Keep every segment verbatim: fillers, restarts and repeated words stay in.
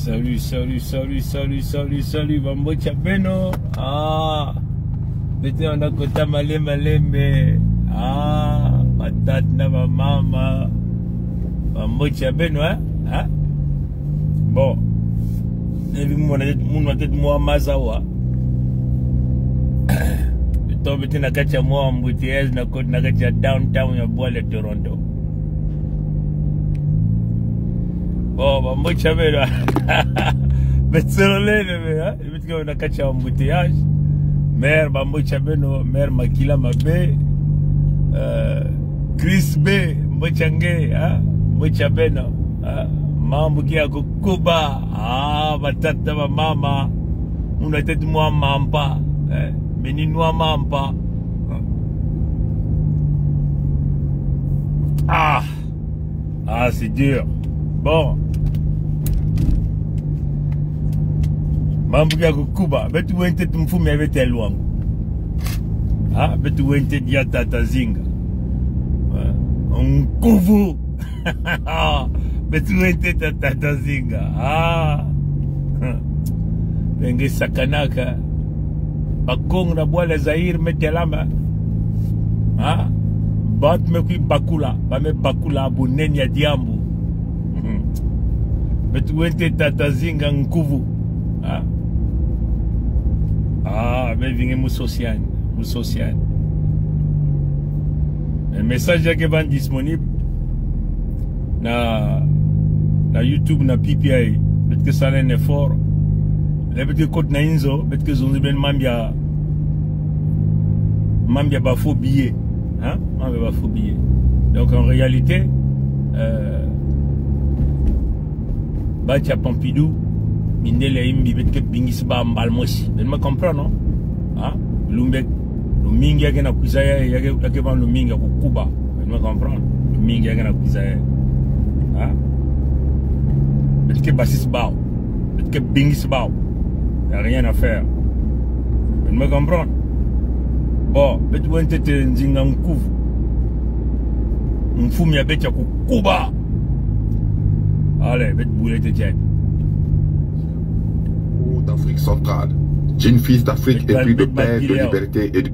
Salut, salut, salut, salut, salut, salut, bambocha beno. Ah, beto na kota Malem, Malem be. Ah, batata na bamama. Bambocha beno, hein? Hein? Bon. Ebi mwana tet, mwana tet mwa mazawa. Beto, beto na kacha mwa embouteillage na kot na kacha downtown ya bwala Toronto. Bon, bambocha beno. Beto le, le, hein? Beto na kacha embouteillage. Mère, bambocha beno, mère Makila Mabe. Euh, Chris B, bambocha nge, hein? Bambocha beno, hein? Mambu ki ako Kuba. Ah, batata bamama. Muna tet mwa mampa. Eh, beni nwa mampa. Ah. Ah, c'est dur. Bon. Mambu ki ako Kuba. Beto wente tet mfumi a beto Luango. Ah, beto wente tet ya Tata Nzinga. Eh, nkuvu. Beto wente tet ya Tata Nzinga. Ah. Benge sakanaka. Bakong na bwala Zaïre me telama. Ah. Bat me kwi bakula. Ba me bakula bu nenya diambu. Beto wente tet Tata Nzinga nkuvu. Ah. Ah, me vinge mu social. Mu social. E message ya ke van disponible na, na YouTube, na P P I, beto ke salen effort. Le beto ke kot na inzo, beto ke zonzi ben mambia, mambia ba faux billet. Hein? Mambia ba faux billet. Donc en réalité, euh, Bacha Pompidou, mindele imbi, beto ke bingis ba mbala mosi. Beno me comprendre, non? Ha? Lumbe, lumingi ya ke na kwiza ya, ya ke, ya ke ba lumingi ya ko Kuba. Beno me comprendre. Lumingi ya ke na kwiza ya. Ha? Beto ke basis ba o. Beto ke bingis ba o. Y a rien à faire. Beno me comprendre. Bon, beto wente tet Nzinga nkuvu. Mfumi a beto ya ko Kuba. Allez, beto boule tet ya. D'Afrique centrale. Jeune fils d'Afrique épris de paix, de liberté et de...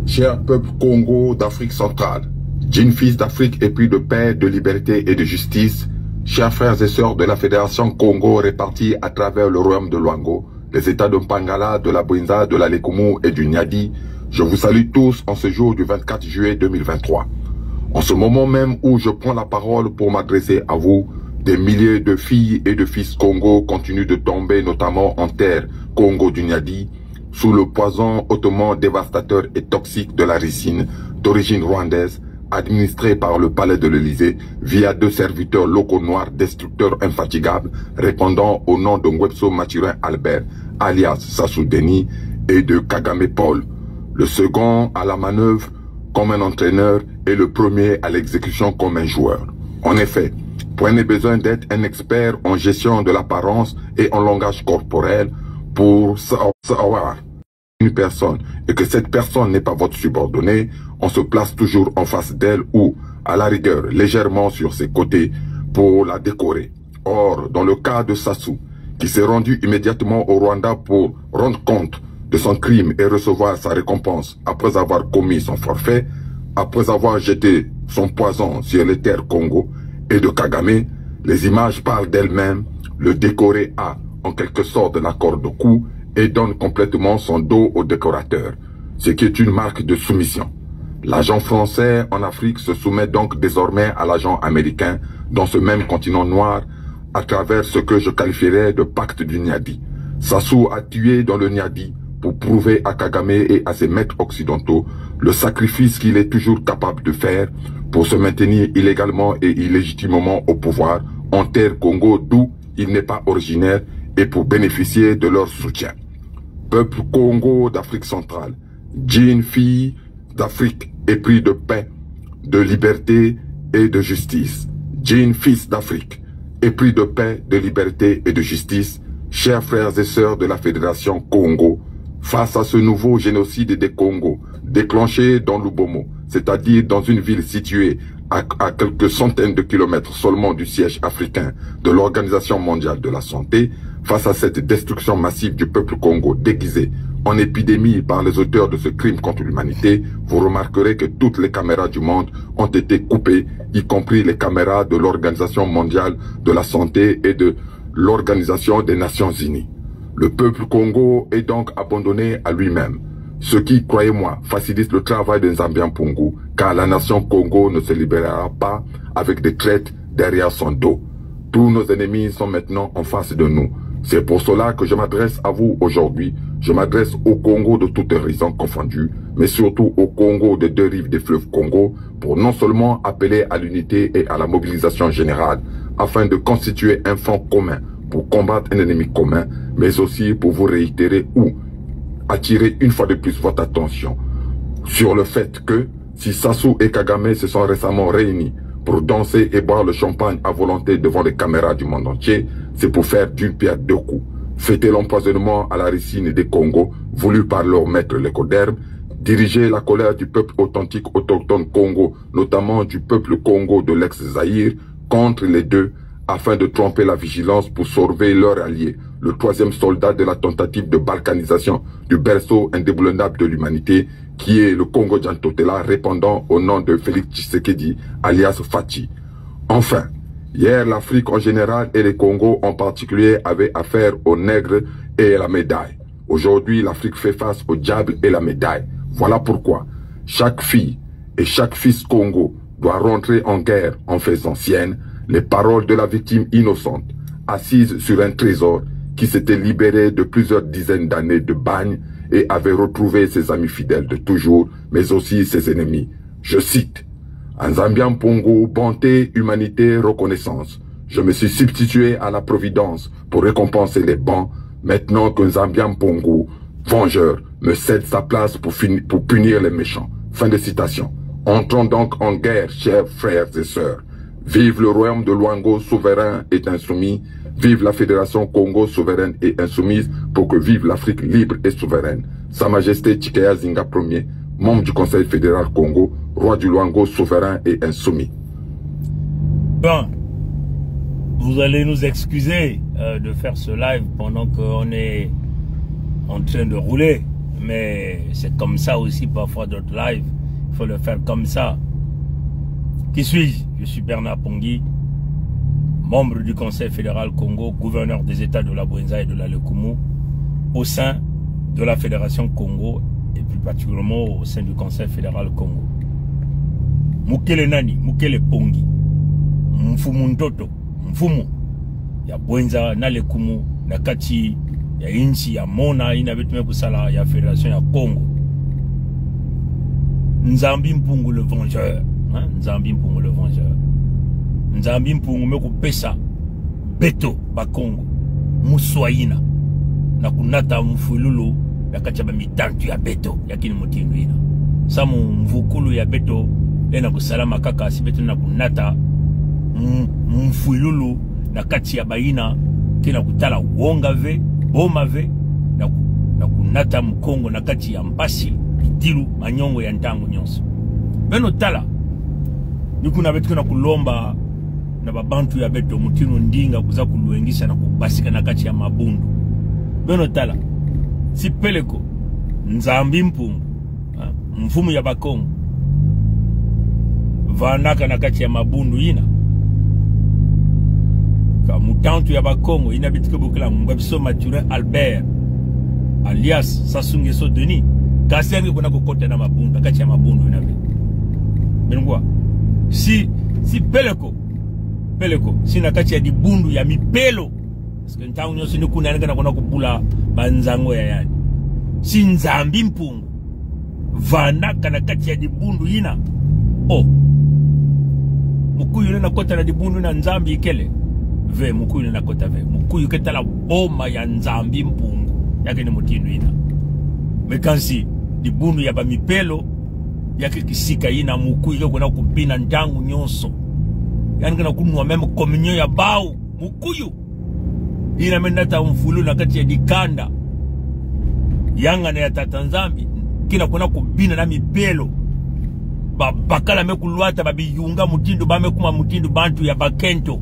Cher peuple Kongo d'Afrique centrale, jeune fils d'Afrique épris de paix, de liberté et de justice, chers frères et sœurs de la Fédération Kongo répartis à travers le royaume de Luango, les États de Mpangala, de la Bouenza, de la Lékoumou et du Niari, je vous salue tous en ce jour du vingt-quatre juillet deux mille vingt-trois. En ce moment même où je prends la parole pour m'adresser à vous, des milliers de filles et de fils Kongo continuent de tomber, notamment en terre Kongo du Niari, sous le poison hautement dévastateur et toxique de la ricine d'origine rwandaise, administrée par le palais de l'Élysée via deux serviteurs locaux noirs destructeurs infatigables répondant au nom de Ngwepso Mathurin Albert, alias Sassou Denis, et de Kagame Paul, le second à la manœuvre comme un entraîneur et le premier à l'exécution comme un joueur. En effet, point n'est besoin d'être un expert en gestion de l'apparence et en langage corporel pour sa-, savoir une personne et que cette personne n'est pas votre subordonné, on se place toujours en face d'elle ou, à la rigueur, légèrement sur ses côtés pour la décorer. Or, dans le cas de Sassou, qui s'est rendu immédiatement au Rwanda pour rendre compte de son crime et recevoir sa récompense après avoir commis son forfait, après avoir jeté son poison sur les terres Kongo, et de Kagame, les images parlent d'elles-mêmes, le décoré a, en quelque sorte, la corde au cou et donne complètement son dos au décorateur, ce qui est une marque de soumission. L'agent français en Afrique se soumet donc désormais à l'agent américain dans ce même continent noir à travers ce que je qualifierais de pacte du Niari. Sassou a tué dans le Niari pour prouver à Kagame et à ses maîtres occidentaux le sacrifice qu'il est toujours capable de faire pour se maintenir illégalement et illégitimement au pouvoir en terre Kongo, d'où il n'est pas originaire, et pour bénéficier de leur soutien. Peuple Kongo d'Afrique centrale, jeune fille d'Afrique épris de paix, de liberté et de justice. Jeune fils d'Afrique, épris de paix, de liberté et de justice, chers frères et sœurs de la Fédération Kongo, face à ce nouveau génocide des Kongo, déclenché dans l'Ubomo, c'est-à-dire dans une ville située à, à quelques centaines de kilomètres seulement du siège africain de l'Organisation mondiale de la santé, face à cette destruction massive du peuple Kongo déguisée en épidémie par les auteurs de ce crime contre l'humanité, vous remarquerez que toutes les caméras du monde ont été coupées, y compris les caméras de l'Organisation mondiale de la santé et de l'Organisation des Nations Unies. Le peuple Kongo est donc abandonné à lui-même, ce qui, croyez-moi, facilite le travail de Nzambi a Mpungu, car la nation Kongo ne se libérera pas avec des traîtres derrière son dos. Tous nos ennemis sont maintenant en face de nous. C'est pour cela que je m'adresse à vous aujourd'hui. Je m'adresse au Kongo de toutes horizons confondus, mais surtout au Kongo des deux rives des fleuves Kongo, pour non seulement appeler à l'unité et à la mobilisation générale, afin de constituer un front commun pour combattre un ennemi commun, mais aussi pour vous réitérer ou attirer une fois de plus votre attention sur le fait que si Sassou et Kagame se sont récemment réunis pour danser et boire le champagne à volonté devant les caméras du monde entier, c'est pour faire d'une pierre deux coups. Fêter l'empoisonnement à la ricine des Kongo voulu par leur maître Lecoderme, diriger la colère du peuple authentique autochtone Kongo, notamment du peuple Kongo de l'ex-Zaïre, contre les deux, afin de tromper la vigilance pour sauver leur allié, le troisième soldat de la tentative de balkanisation du berceau indéboulonnable de l'humanité, qui est le Kongo Dia Ntotela, répondant au nom de Félix Tshisekedi, alias Fatshi. Enfin, hier, l'Afrique en général et les Kongo en particulier avaient affaire au nègre et à la médaille. Aujourd'hui, l'Afrique fait face au diable et la médaille. Voilà pourquoi chaque fille et chaque fils Kongo doit rentrer en guerre en faisant sienne les paroles de la victime innocente, assise sur un trésor, qui s'était libéré de plusieurs dizaines d'années de bagne et avait retrouvé ses amis fidèles de toujours, mais aussi ses ennemis. Je cite, Nzambi a Mpungu, bonté, humanité, reconnaissance. Je me suis substitué à la Providence pour récompenser les bons, maintenant que Nzambi a Mpungu, vengeur, me cède sa place pour, fini- pour punir les méchants. Fin de citation. Entrons donc en guerre, chers frères et sœurs. Vive le royaume de Loango, souverain et insoumis. Vive la Fédération Kongo, souveraine et insoumise, pour que vive l'Afrique libre et souveraine. Sa Majesté Tchicaya Zinga premier, membre du Conseil fédéral Kongo, roi du Loango, souverain et insoumis. Bon, vous allez nous excuser, euh, de faire ce live pendant qu'on est en train de rouler, mais c'est comme ça aussi parfois d'autres lives, il faut le faire comme ça. Qui suis-je ? Je suis Bernard Pongi, membre du Conseil fédéral Kongo, gouverneur des États de la Bouenza et de la Lékoumou, au sein de la Fédération Kongo, et plus particulièrement au sein du Conseil fédéral Kongo. Mukele nani, Mukele Pongi. Mfumu ntoto, mfumu ya Bouenza na Lékoumou, na kati ya insi ya mona ina beto me kusala ya Fédération ya Kongo. Nzambi Mpungu le vengeur, hein? Nzambi Mpungu le vengeur. Nzambi Mpungu me kupesa beto Bakongo muswa ina na kunata mfwilulu na kati ya bamitantu ya beto, ya kini mutindu ina. Samu mvukulu ya beto ena kusalama kaka si beto na kunata m- mfwilulu na kati ya bayina kena kutala wonga ve, boma ve, na, na kunata Mukongo na kati ya mpasi, bidilu, manyongo ya ntangu nyonso. Beno tala, ni kuna beto kena kulomba na babantu ya beto mutindu ndinga kuza kulwengisa na kubasika na kati ya mabundu. Beno tala, si peleko Nzambi Mpungu, ha, mfumu ya Bakongo, vandaka na kati ya mabundu ina, ka mutantu ya Bakongo ina beto ke bokila Ngwebiso Mathurin Albert, alias Sassou Nguesso Denis, kasi ange kwenda kukota na mabundu, na kati ya mabundu ina ve. Beno ngwa. Si, si peleko, peleko, si na kati ya dibundu ya mipelo. Parce que ntangu nyonso ni kuna yani kena kwenda kubula banzango ya yani. Si Nzambi Mpungu vandaka na kati ya dibundu ina, o mukuyu lena kota na dibundu ina, Nzambi ikele? Ve, mukuyu lena kota ve. Mukuyu ke tala boma ya Nzambi Mpungu, ya kini mutindu ina. Mais kansi dibundu ya bamipelo, ya ke kisika ina mukuyu ke kwenda kubina ntangu nyonso. Yani kena kunwa même communion ya bawu, mukuyu. Ina me nata mfwilulu na kati ya dikanda, ya ngana ya Tata Nzambi, kena kwenda kubina na mipelo. Babakala me kulwata, babiyunga mutindu, ba me kuma mutindu bantu ya bakento.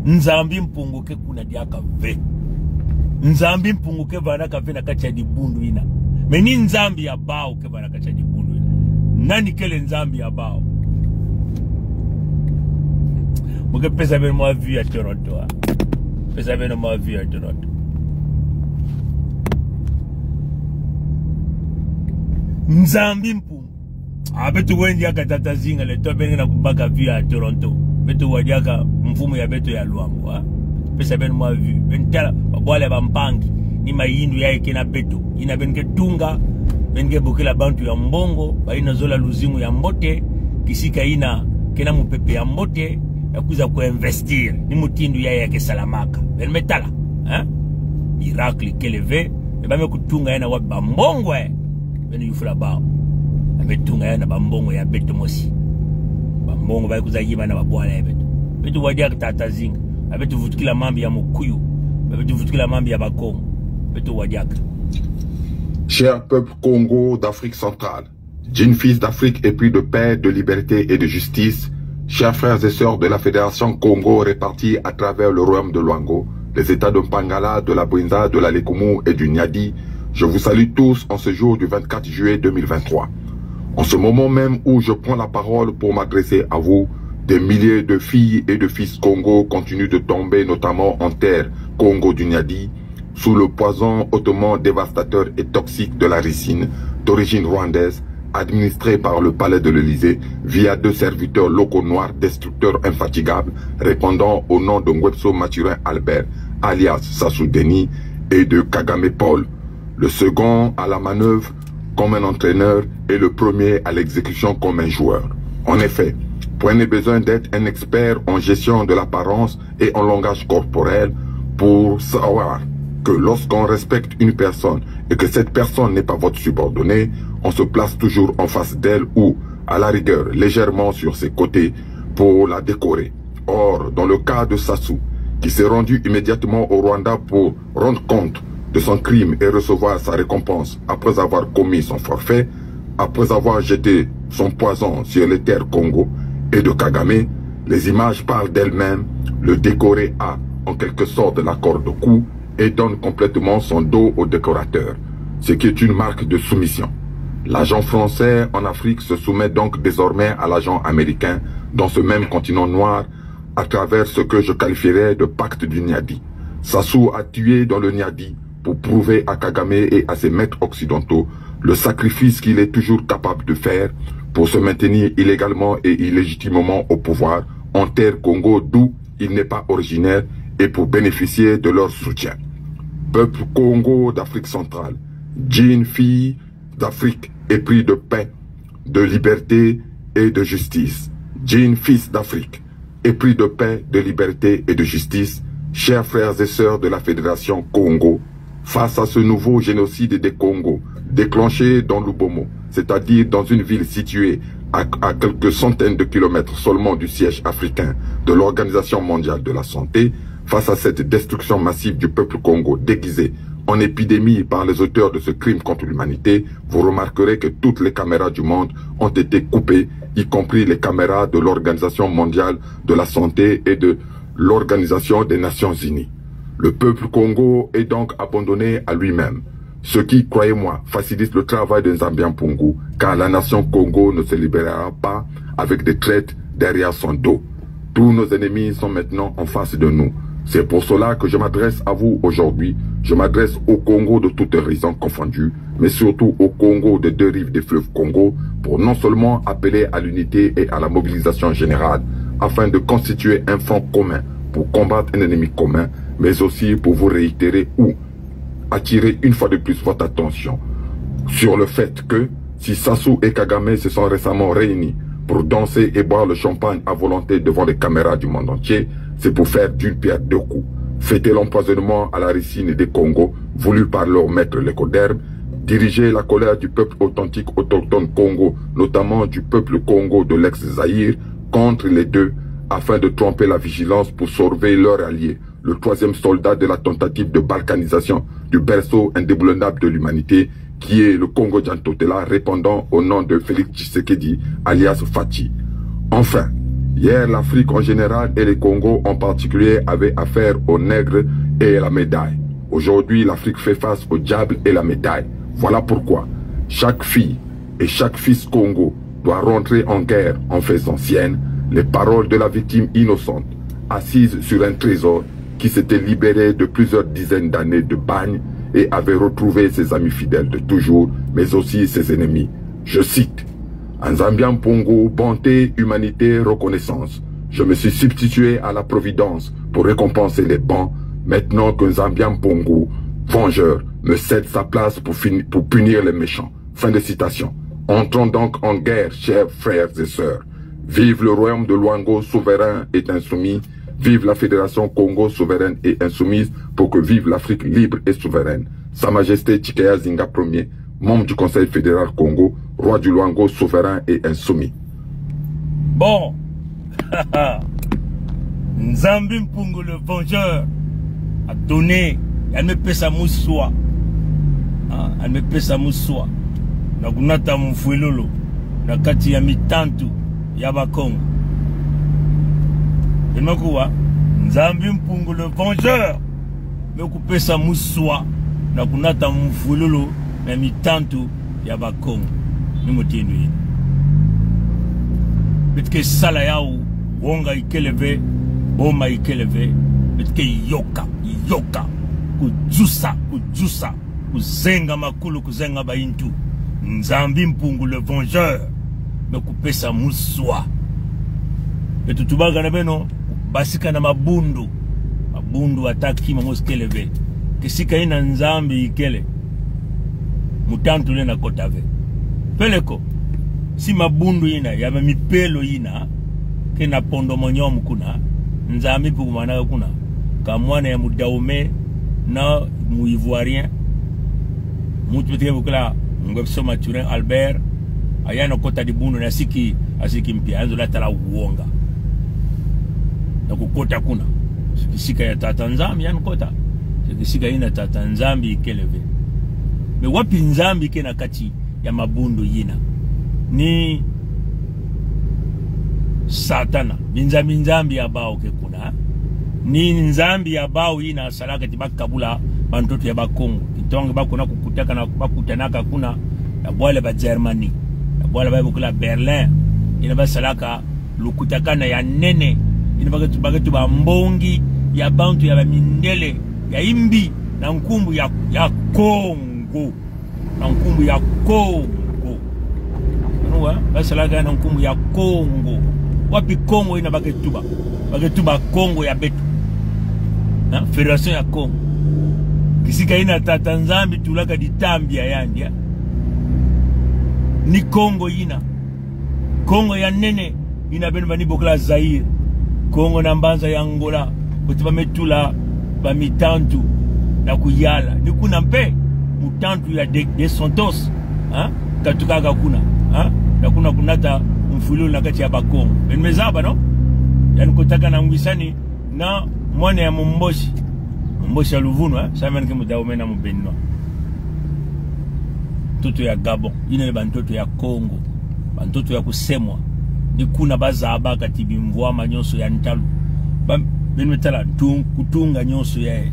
Nzambi Mpungu ke kuna diaka ve. Nzambi Mpungu ke vanaka ve na kati ya dibundu ina. Mais ni Nzambi ya bawu ke vanaka kati ya dibundu ina. Nani kele Nzambi ya bawu? Mo ke pesa beno mwa vue ya Toronto, ah. Pesa beno mwa vue ya Toronto. Nzambi Mpungu. Ah, beto wendi aka Tata Nzinga, le to beno na kubaka vue ya Toronto. Beto wadi aka mfumu ya beto ya Luango, ah. Pesa beno mwa vue. Beno tala, babwala bampangi. Ni mayindu ya ke na beto. Ina beno ke tunga, beno ke bokila bantu ya mbongo, ba ina zola luzingu ya mbote, kisika ina, ke na mupepe ya mbote, ya kwiza ku investir, ni mutindu ya ya ke salamaka. Beno me tala, eh? Miracle kele ve, me ba me kutunga ya na wa bambongo, eh? Beno yufula bawu. Ba me tunga ya na bambongo ya beto mosi. Bambongo ba kwiza yiba na babwala ya beto. Beto wadi aka Tata Nzinga. Ba beto vutukila mambi ya Mukuyu. Ba beto vutukila mambi ya Bakongo. Beto wadi aka. Cher peuple Kongo d'Afrique centrale, jeunes fils d'Afrique épris de paix, de liberté et de justice, chers frères et sœurs de la Fédération Kongo répartis à travers le royaume de Luango, les États de Mpangala, de la Bouenza, de la Lékoumou et du Niari, je vous salue tous en ce jour du vingt-quatre juillet deux mille vingt-trois. En ce moment même où je prends la parole pour m'adresser à vous, des milliers de filles et de fils Kongo continuent de tomber, notamment en terre Kongo du Niari, sous le poison hautement dévastateur et toxique de la ricine, d'origine rwandaise, administrée par le palais de l'Élysée via deux serviteurs locaux noirs destructeurs infatigables, répondant au nom de Ngwepso Mathurin Albert, alias Sassou Denis, et de Kagame Paul. Le second à la manœuvre comme un entraîneur et le premier à l'exécution comme un joueur. En effet, point n'est besoin d'être un expert en gestion de l'apparence et en langage corporel pour savoir que lorsqu'on respecte une personne et que cette personne n'est pas votre subordonnée, on se place toujours en face d'elle ou, à la rigueur, légèrement sur ses côtés pour la décorer. Or, dans le cas de Sassou, qui s'est rendu immédiatement au Rwanda pour rendre compte de son crime et recevoir sa récompense après avoir commis son forfait, après avoir jeté son poison sur les terres Kongo, et de Kagame, les images parlent d'elles-mêmes, le décoré a, en quelque sorte, la corde au cou et donne complètement son dos au décorateur, ce qui est une marque de soumission. L'agent français en Afrique se soumet donc désormais à l'agent américain dans ce même continent noir à travers ce que je qualifierais de pacte du Niari. Sassou a tué dans le Niari pour prouver à Kagame et à ses maîtres occidentaux le sacrifice qu'il est toujours capable de faire pour se maintenir illégalement et illégitimement au pouvoir en terre Kongo, d'où il n'est pas originaire, et pour bénéficier de leur soutien. Peuple Kongo d'Afrique centrale, jeunes filles d'Afrique épris de paix, de liberté et de justice, jeunes fils d'Afrique épris de paix, de liberté et de justice, chers frères et sœurs de la Fédération Kongo, face à ce nouveau génocide des Kongo, déclenché dans l'Ubomo, c'est-à-dire dans une ville située à, à quelques centaines de kilomètres seulement du siège africain de l'Organisation mondiale de la santé, face à cette destruction massive du peuple Kongo déguisée en épidémie par les auteurs de ce crime contre l'humanité, vous remarquerez que toutes les caméras du monde ont été coupées, y compris les caméras de l'Organisation mondiale de la santé et de l'Organisation des Nations unies. Le peuple Kongo est donc abandonné à lui-même. Ce qui, croyez-moi, facilite le travail de Nzambi Mpungu, car la nation Kongo ne se libérera pas avec des traîtres derrière son dos. Tous nos ennemis sont maintenant en face de nous. C'est pour cela que je m'adresse à vous aujourd'hui. Je m'adresse au Kongo de tout horizon confondu, mais surtout au Kongo des deux rives des fleuves Kongo, pour non seulement appeler à l'unité et à la mobilisation générale, afin de constituer un front commun pour combattre un ennemi commun, mais aussi pour vous réitérer ou attirer une fois de plus votre attention sur le fait que si Sassou et Kagame se sont récemment réunis pour danser et boire le champagne à volonté devant les caméras du monde entier, c'est pour faire d'une pierre deux coups. Fêter l'empoisonnement à la ricine des Kongo voulu par leur maître Lecoderme, diriger la colère du peuple authentique autochtone Kongo, notamment du peuple Kongo de l'ex-Zaïre, contre les deux, afin de tromper la vigilance pour sauver leur allié, le troisième soldat de la tentative de balkanisation du berceau indéboulonnable de l'humanité, qui est le Kongo Dia Ntotela, répondant au nom de Félix Tshisekedi, alias Fatshi. Enfin, hier, l'Afrique en général et les Kongo en particulier avaient affaire au nègre et à la médaille. Aujourd'hui, l'Afrique fait face au diable et la médaille. Voilà pourquoi chaque fille et chaque fils Kongo doit rentrer en guerre en faisant siennes les paroles de la victime innocente, assise sur un trésor, qui s'était libéré de plusieurs dizaines d'années de bagne et avait retrouvé ses amis fidèles de toujours, mais aussi ses ennemis. Je cite, Nzambi a Mpungu, bonté, humanité, reconnaissance. Je me suis substitué à la Providence pour récompenser les bons, maintenant que Nzambi a Mpungu, vengeur, me cède sa place pour, fini- pour punir les méchants. Fin de citation. Entrons donc en guerre, chers frères et sœurs. Vive le royaume de Loango, souverain et insoumis. Vive la Fédération Kongo, souveraine et insoumise, pour que vive l'Afrique libre et souveraine. Sa Majesté Tchicaya Zinga premier, membre du Conseil fédéral Kongo, roi du Loango, souverain et insoumis. Bon. Nzambi Mpungu le vengeur a donné, ya me pesa muswa. Ah, ya me pesa muswa. Na kunata mfwilulu na kati ya mitantu ya Bakongo. Ino kuwa, Nzambi Mpungu le vengeur me kupesa muswa na kunata mfwilulu na mitantu ya Bakongo. Ni mutindu yina. Beto ke sala yaw, wonga ikele ve, boma ikele ve, beto ke yoka, yoka, kuzusa, kuzusa, kuzenga makulu, kuzenga baintu. Nzambi Mpungu le vengeur me kupesa muswa. Beto tubaka na beno, basika na mabundu. Mabundu ataki mamos kele ve. Kisika ina Nzambi ikele, mutantu le na kota ve. Peleko, si mabundu ina, ya mipelo ina, ke na pondo monyom kuna, Nzambi pukumanaka kuna, ka mwana ya Mudaume na mu Ivoirien, mutu beto ke bokila Ngwebso Mathurin Albert, aya na kota dibundu na siki, asiki mpia, anzo la tala wonga. Na kukota kuna. Kisika ya tata Nzambi, ya nkota. Kisika ina tata Nzambi ikele ve. Me wapi Nzambi ke na kati ya mabundu yina? Ni Satana. Binzambi, Nzambi ya baw ke kuna. Ni Nzambi ya baw ina salaka ti bakabula bantoto ya Bakongo. Kitonge bakuna kukutakana, bakutanaka kuna, na bwala ba Germany, na bwala ba bokila Berlin. Ina basalaka lukutakana ya nene. Ina baketu, baketuba mbongi ya bantu ya bamindele, ya imbi, na nkumbu ya, ya Kongo. Na nkumbu ya Kongo. Anu wa, basalaka na nkumbu ya Kongo. Wapi Kongo ina baketuba? Baketuba Kongo ya beto. Na Fédération ya Kongo. Kisika ina tata Nzambi tulaka ditambi ya yandi, ya. Ni Kongo ina. Kongo ya nene, ina beno bani bokila Zaïre. Kongo na mbanza ya Angola, kote ba me tula bamitantu na kuyala. Ni kuna mpe, mutantu ya de, de Santos, ha? Katukaka kuna, ha? Na kuna kunata mfwilulu na kati ya Bakongo. Beno me zaba, no? Ya nkotakana ngwisani na mwana ya Mumboshi. Mumboshi ya luvunu, eh? Sa mwana ke Mudaume na Mubéninois. Ntoto ya Gabon, ina le bantoto ya Kongo. Bantoto ya kusemwa. Ni kuna bazabaka ti bimvwama nyonso ya ntalu. Ba, beno me tala, tung-, kutunga nyonso ya, eh,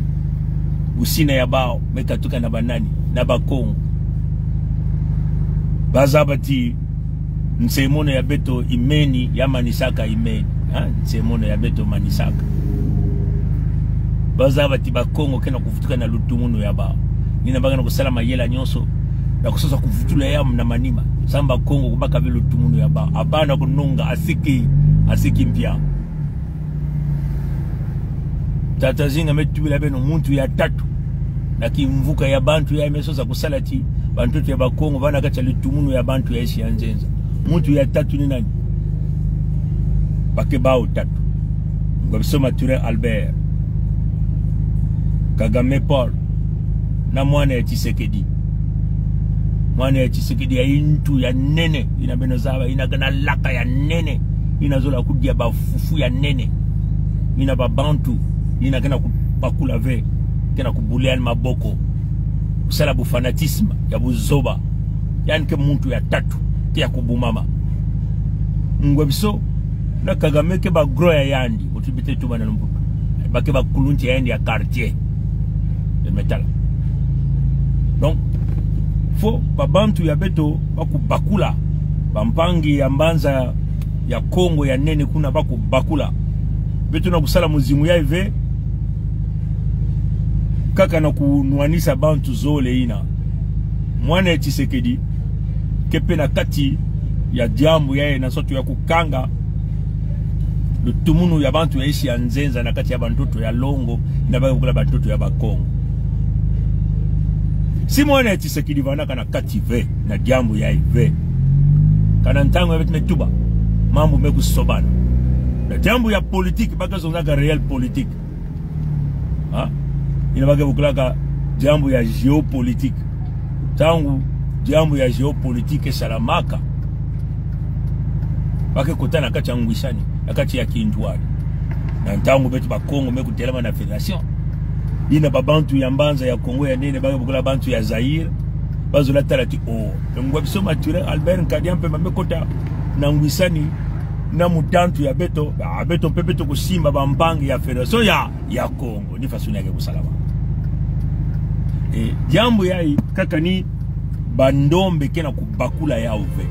busina ya baw, me katuka na banani, na Bakongo. Bazaba ti nsemono ya beto imeni, ya manisaka imeni. Ha? Nsemono ya beto manisaka. Bazaba ti Bakongo ke na kuvutuka na lutumunu ya baw. Ni na baka na kusala mayela nyonso, na kusosa kuvutula ya muna manima. Samu Bakongo kubaka ve lutumunu ya baw. Abana kununga asiki, asiki mpia. Tata Zinga me tubila beno muntu ya tatu na kimvuka ya bantu ya me sosa kusala ti bantoto ya Bakongo bana kati ya lutumunu ya bantu ya esi ya nzenza. Muntu ya tatu ni nani? Ba ke baw tatu. Ngwebso Mathurin Albert, Kagame Paul, na mwana ya Tshisekedi. Mwana ya Tshisekedi ya intu ya nene, ina beno zaba, ina kena laka ya nene, ina zola kudia bafufu ya nene. Ina babantu, ina kena kubakula ve, kena kubulea ni maboko. Sala bu fanatisme, ya buzoba. Yandi ke muntu ya tatu, ke ya kubumama. Ngwe biso, na Kagame ke ba grand ya yandi, mutu bite tuba na lumputu. Ba ke ba kuluntu ya yandi ya quartier. Beno me tala. Donc, fo ba bantu ya beto, ba kubakula, ba mpangi ya mbanza ya Kongo ya nene kuna ba kubakula. Beto na kusala muzimu ya ive, kaka na kunwanisa bantu zole ina. Mwana ya Tshisekedi, ke pe na kati ya diambu ya ina, surtout ya kukanga lutumunu ya bantu ya insi ya nzenza na kati ya bantoto ya longo, na ba kula bantoto ya Bakongo. Si mwana ya Tshisekedi vana kana kati ve, na diambu ya ive. Kana ntangu ya beto me tuba, mambu me kusobana. Na diambu ya politique, ba ke zonzaka réel politique. Ha? Ina ba ke bokilaka diambu ya géopolitique. Ntangu diambu ya géopolitique salamaka, ba ke kota na kati ya ngwisani, na kati ya kintwari. Na ntangu beto Bakongo me kutelama na fédération, ina ba bantu ya mbanza ya Kongo ya nene, ba ke bokila bantu ya Zaïre, ba zola tala ti, oh, ngwe biso mature, Albert Nkadiampemba me kota na ngwisani na mutantu ya beto, ba beto mpe beto kusimba ba mpangi ya fédération ya, ya Kongo. Ni façon ya ke kusalama. E, diambu ya i kaka ni ba ndombi ke na kubakula yau ve.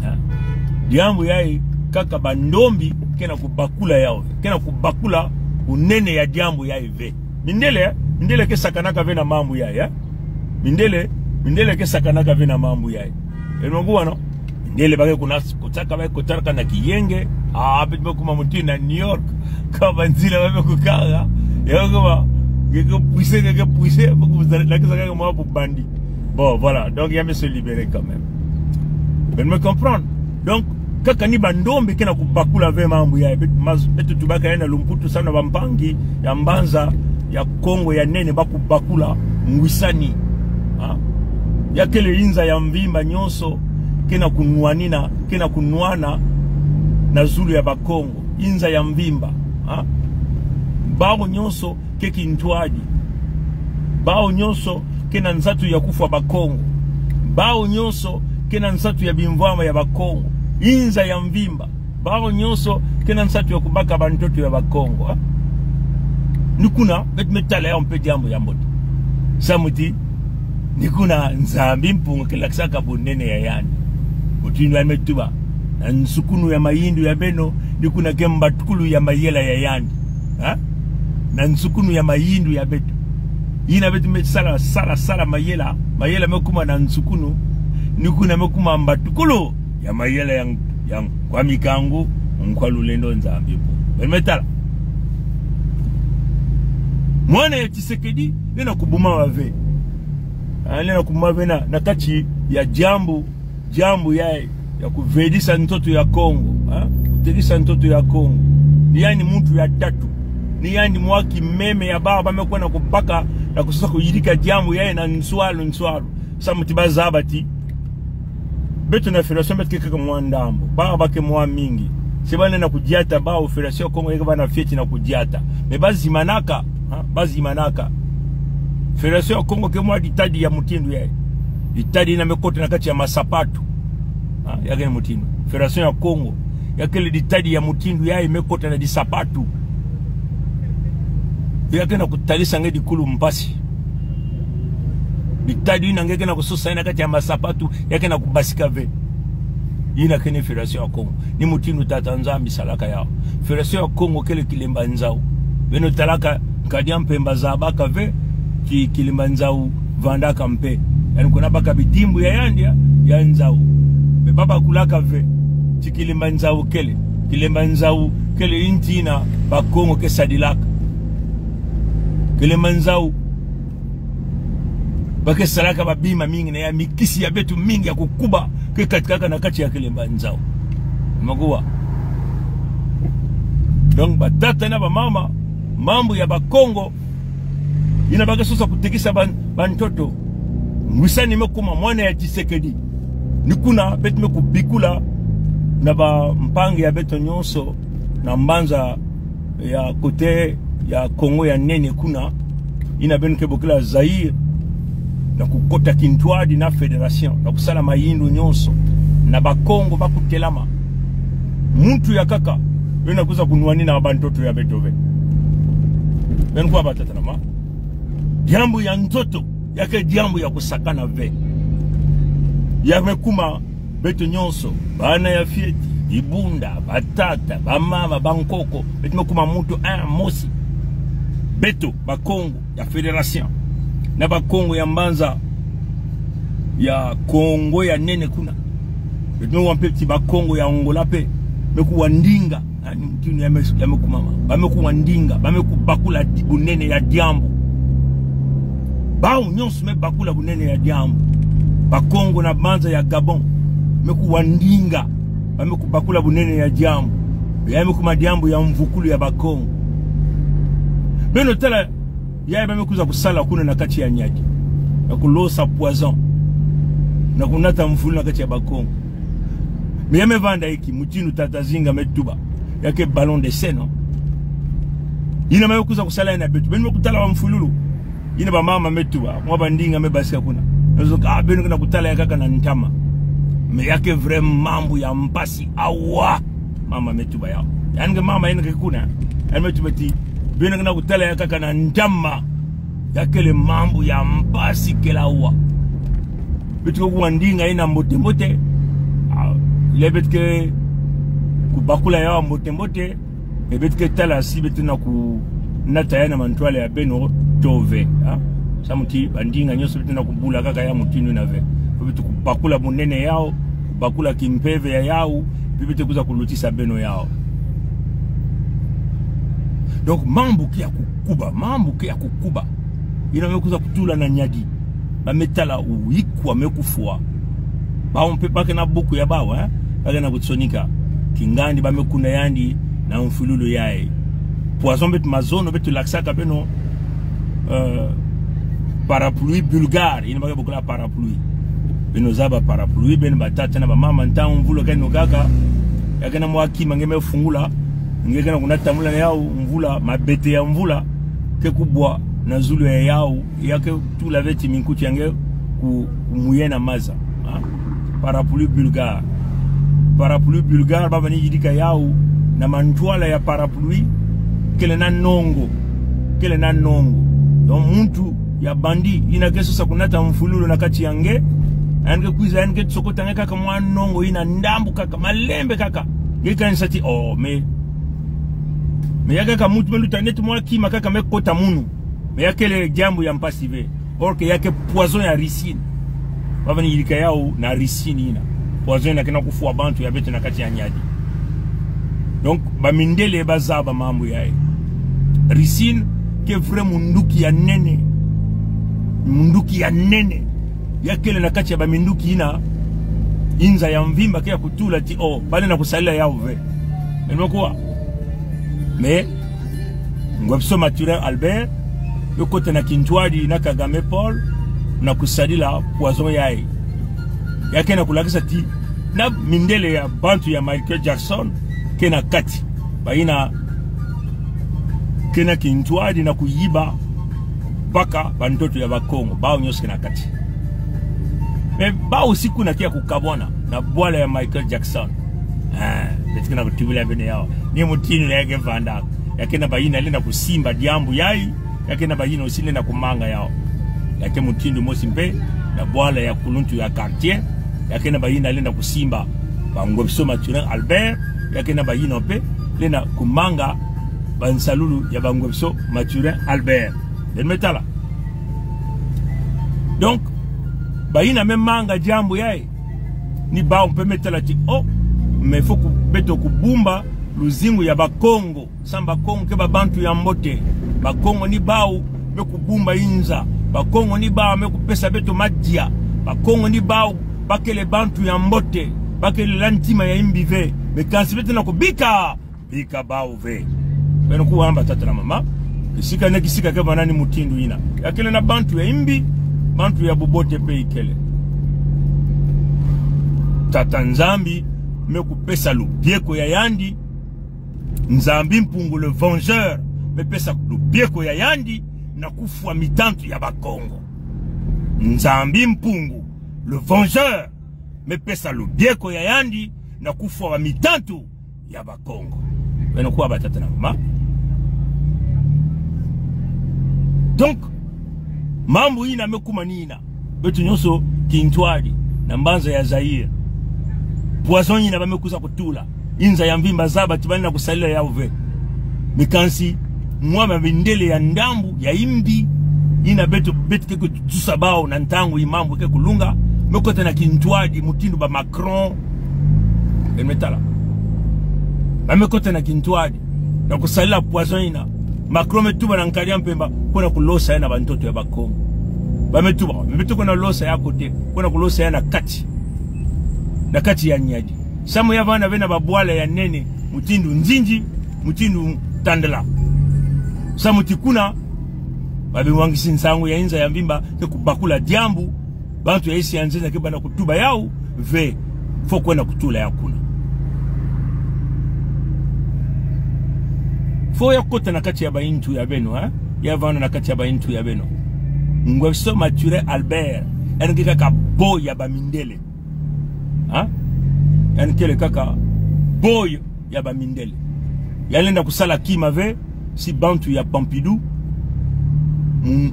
Ha? Diambu ya i kaka ba ndombi ke na kubakula yau ve. Ke na kubakula unene ya diambu ya i ve. Mindele, mindele ke sakanaka ve na mambu ya i, ya. Mindele, mindele ke sakanaka ve na mambu ya i. Eno kuwa no? Ndele ba ke kuna kutaka ba ke kotaka na kiyenge. Ah, beto me kuma mutu na New York. Ka ba nzila ba me kukanga. Ya kuma, ke ke puise, ke ke puise, ba kuma zara, na ke saka ke mwa bu bandi. Bon, voilà. Donc, ya me se libérer quand même. Beno me comprendre. Donc, kaka ni ba ndombi ke na kubakula ve mambu ya i, bet-, maz-, beto tubaka ya na lumputu sa na ba mpangi ya mbanza ya Kongo ya nene ba kubakula ngwisani. Ha? Ya kele inza ya mvimba nyonso ke na kunwanina, ke na kunwana na zulu ya Bakongo. Inza ya mvimba. Ha? Bawu nyonso ke kintwadi. Bawu nyonso ke na nsatu ya kufwa Bakongo. Bawu nyonso ke na nsatu ya bimvwama ya Bakongo. Inza ya mvimba. Bawu nyonso ke na nsatu ya kubaka bantoto ya Bakongo, ha? Ni kuna, beto me tala yau mpe diambu ya mbote. Samu ti, ni kuna Nzambi Mpungu ke lakisaka bunene ya yandi. Mutu ina me tuba. Na nsukunu ya mayindu ya beno, ni kuna ke mbatukulu ya mayela ya yandi. Ha? Na nsukunu ya mayindu ya beto. Ina beto me sala, sala, sala mayela. Mayela me kuma na nsukunu. Ni kuna me kuma mbatukulu ya mayela ya, ya Nkwami Kangu, Nkwa Lulendo Nzambi Mpungu. Beno me tala. Mwana ya Tshisekedi, le na kubumama ve. Ah, le na kubumama ve na, na kati ya diambu, diambu ya, ya kuvedisa ntoto ya Kongo, ha? Kutekisa ntoto ya Kongo. Ni yandi muntu ya tatu. Ni yandi mwa kimeme ya ba, ba me kwenda kubaka, na kusosa kuyirika diambu ya na nswalu, nswalu. Samu ti ba zaba ti beto na fédération beto ke kaka mwa ndambu. Ba, ba ke mwa mingi. Si ba nena kudiata ba, o fédération Kongo ya ke ba na fioti na kudiata. Mais ba zimanaka, ha? Ba zimanaka. Fédération Kongo ke mwa ditadi ya mutindu ya i. Ditadi ina me kota na kati ya masapatu. Ha? Ya kena mutindu. Fédération ya Kongo ya kele ditadi ya mutindu ya i me kota na disapatu. Ya ke na kutalisa nge dikulu mpasi. Ditadi ina nge ke na kusosa na kati ya masapatu, ya ke na kubasika ve. Ina kena fédération ya Kongo. Ni mutindu Tata Nzambi salaka yau. Fédération ya Kongo kele Kilemba Nzau. Beno talaka Nkadi a Mpemba zabaka ve, ti Kilemba Nzau vandaka mpe. Yani kuna baka bidimbu ya yandi ya, ya Nzau. Mais ba bakulaka ve, ti Kilemba Nzau kele. Kilemba Nzau kele intina Bakongo ke sadilaka. Kilemba Nzau ba ke salaka ba bima mingi, na ya mikisi ya beto mingi ya kukuba ke katikaka na kati ya Kilemba Nzau. Makuwa. Donc, batata na bamama, mambu ya Bakongo ina ba ke sosa kutekisa ban-, bantoto. Ngwisani me kuma mwana ya Tshisekedi. Ni kuna beto me kubikula na ba mpangi ya beto nyonso na mbanza ya côté ya Kongo ya nene kuna, ina beno ke bokila Zaïre, na kukota kintwadi na fédération, na kusala mayindu nyonso, na Bakongo bakutelama. Muntu ya nkaka, yo na kwiza kunwanina bantoto ya beto ve. Beno kuba batata na mama. Diambu ya nzoto, ya ke diambu ya kusakana ve. Ya me kuma beto nyonso, bana ya fioti, bibunda, batata, bamama, bankoko, beto me kuma muntu un mosi. Beto, Bakongo ya fédération, na Bakongo ya mbanza ya Kongo ya nene kuna. Beto me wa mpe ti Bakongo ya Angola mpe, me kuwa ndinga. Ani mutinu ya me, ya me kuma ma. Ba me kuwa ndinga, ba me kubakula di-, bunene ya diambu. Bawu nyonso me bakula bunene ya diambu. Bakongo na mbanza ya Gabon, me kuwa ndinga, ba me kubakula bunene ya diambu. Ya me kuma diambu ya mvukulu ya Bakongo. Beno tala, ya ba me kwiza kusala kuna na kati ya Niari. Na kulosa poison, na kunata mfulu na kati ya Bakongo. Mais ya me vanda inki, mutinu tata Zinga me tuba, ya ke ballon d'essai, non? Ina me kwiza kusala ina beto. Beno me kutala wa mfululu. Ina bamama me tuba, mwa bandinga me basika kuna. Na zo ka, ah, beno kena kutala ya nkaka na ntama. Mais ya ke vrai mambu ya mpasi awa. Mama me tuba ya. Ya nge mama ina ke kuna. Ya me tuba ti, beno kena kutala ya nkaka na ntama. Ya kele mambu ya mpasi kele awa. Beto ke kuwa ndinga ina mbote mbote. Ah, ile beto ke kubakula ya mbote mbote. E beto ke tala si beto na kunata ya na mantwala ya beno to ve, ha? Samu ti bandinga nyonso beto na kubula nkaka ya mutinu na ve. Beto kubakula bunene yawu, kubakula kimpeve ya yawu, pi beto kwiza kulutisa beno yawu. Donc, mambu ke ya kukuba, mambu ke ya kukuba. Ina me kwiza kutula na Niari. Ba me tala u ikwa me kufwa. Bawu mpe ba kena buku ya bawu, eh? Ba kena kutsonika. Kingandi ba me kuna yandi na mfululu yayi. Poison beto mazono beto lakisaka beno, euh, parapluie bulgare. Ina ba ke bokila parapluie. Beno zaba parapluie, beno batata na bamama, ntangu mvula ke nokaka. Ya kena mwa kima nge me fungula. Nge kena kunata mvula na yawu, mvula, mabete ya mvula ke kubwa na zulu ya yawu. Ya ke tula ve ti minkuti ya nge ku, kumuyena maza. Ha? Parapluie bulgare. Parapluie bulgare, ba bani yidika yawu na mantwala ya parapluie, kele na nongo. Kele na nongo. Donc, muntu ya bandi, ina ke sosa kunata mfululu na kati ya nge, ya nge kwiza, ya nge tsokota nge nkaka mwa nongo ina ndambu nkaka, malembe nkaka. Nge kanisa ti, oh, mais, mais ya nkaka muntu me luta net mwa kima nkaka me kota munu. Mais ya kele diambu ya mpasi ve. Or que ya ke poison ya ricine. Ba bani yidika yawu na ricine ina. Poison ina kena kufwa bantu ya beto na kati ya Niari. Donc, bamindele ba zaba mambu yayi. Ricine ke vrai munduki ya nene. Munduki ya nene. Ya kele na kati ya baminduki ina. Inza ya mvimba ke ya kutula ti, oh, ba lenda kusalila yawu ve. Beno kuwa. Mais, Ngwebso Mathurin Albert, yo kota na kintwadi na Kagame Paul, na kusalila poison yayi. Ya kena kulakisa ti, na mindele ya bantu ya Michael Jackson, kena kati. Ba ina kena kintwadi na kuyiba, baka bantoto ya Bakongo, bawu nyonso kena kati. Mais bawu si kuna ke ya kukabwana na bwala ya Michael Jackson. Ah, beto kena kutubila beno yawu. Ni mutinu ya ke vanda. Ya kena ba ina lenda kusimba diambu yayi. Ya kena ba ina osi lenda kumanga yawu. Ya ke mutindu mosi mpe na bwala ya kuluntu ya quartier. Ya kena ba ina lenda kusimba ba Ngwebso Mathurin Albert. Ya kena ba ina mpe lenda kumanga ba nsalulu ya ba Ngwebso Mathurin Albert. Beno me tala. Donc, ba ina me manga diambu yayi. Ni bawu mpe me tala ti, oh, mais faut ku, beto kubumba luzingu ya Bakongo. Samu Bakongo ke ba bantu ya mbote. Bakongo ni bawu me kubumba inza. Bakongo ni bawu me kupesa beto madia. Bakongo ni bawu ba kele bantu ya mbote. Ba kele la ntima ya imbi ve. Mais kansi beto na kubika, bika bawu ve. Beno kuwa batata na mama. Kisika na kisika ke vana ni mutindu ina. Ya kele na bantu ya imbi, bantu ya bubote mpe ikele. Tata Nzambi me kupesa lubieko ya yandi. Nzambi Mpungu le vengeur me pesa lubieko ya yandi na kufwa mitantu ya Bakongo. Nzambi Mpungu, le vengeur, me pesa lubieko ya yandi na kufwa ba mitantu ya Bakongo. Beno kuwa batata na mama. Donc, mambu yina me kuma ni yina. Beto nyonso kintwadi na mbanza ya Zaïre. Poison yina ba me kwiza kutula. Inza ya mvimba zaba ti ba lenda kusalila yawu ve. Mais kansi, mwa ba mindele ya ndambu, ya imbi, yina beto, beto ke kutusa bawu na ntangu yi mambu ke kulunga, me kota na kintwadi, mutindu ba Macron. Beno me tala. Ba me kota na kintwadi na kusalila poison yina. Macron me tuba na nkadi ya mpemba, kwenda kulosa ya na bantoto ya Bakongo. Ba me tuba, me beto kwenda losa ya kote, kwenda kulosa ya na kati. Na kati ya Niari. Samu ya vana ve na babwala ya nene, mutindu Ndjindji, mutindu Ntandala. Samu ti kuna, ba bimwangisi nsangu ya inza ya mvimba ke kubakula diambu, bantu ya isi ya nzenza ke banda kutuba yawu ve, fo kwenda kutula ya kuna. Fo ya kota na kati ya bayintu ya beno, eh? Ya vana na kati ya bayintu ya beno. Ngwebiso Mathurin Albert, yandi ke kaka boy ya ba mindele. Ha? Yandi kele kaka boy ya ba mindele. Ya lenda kusala kima ve si bantu ya Pompidou. Mu-,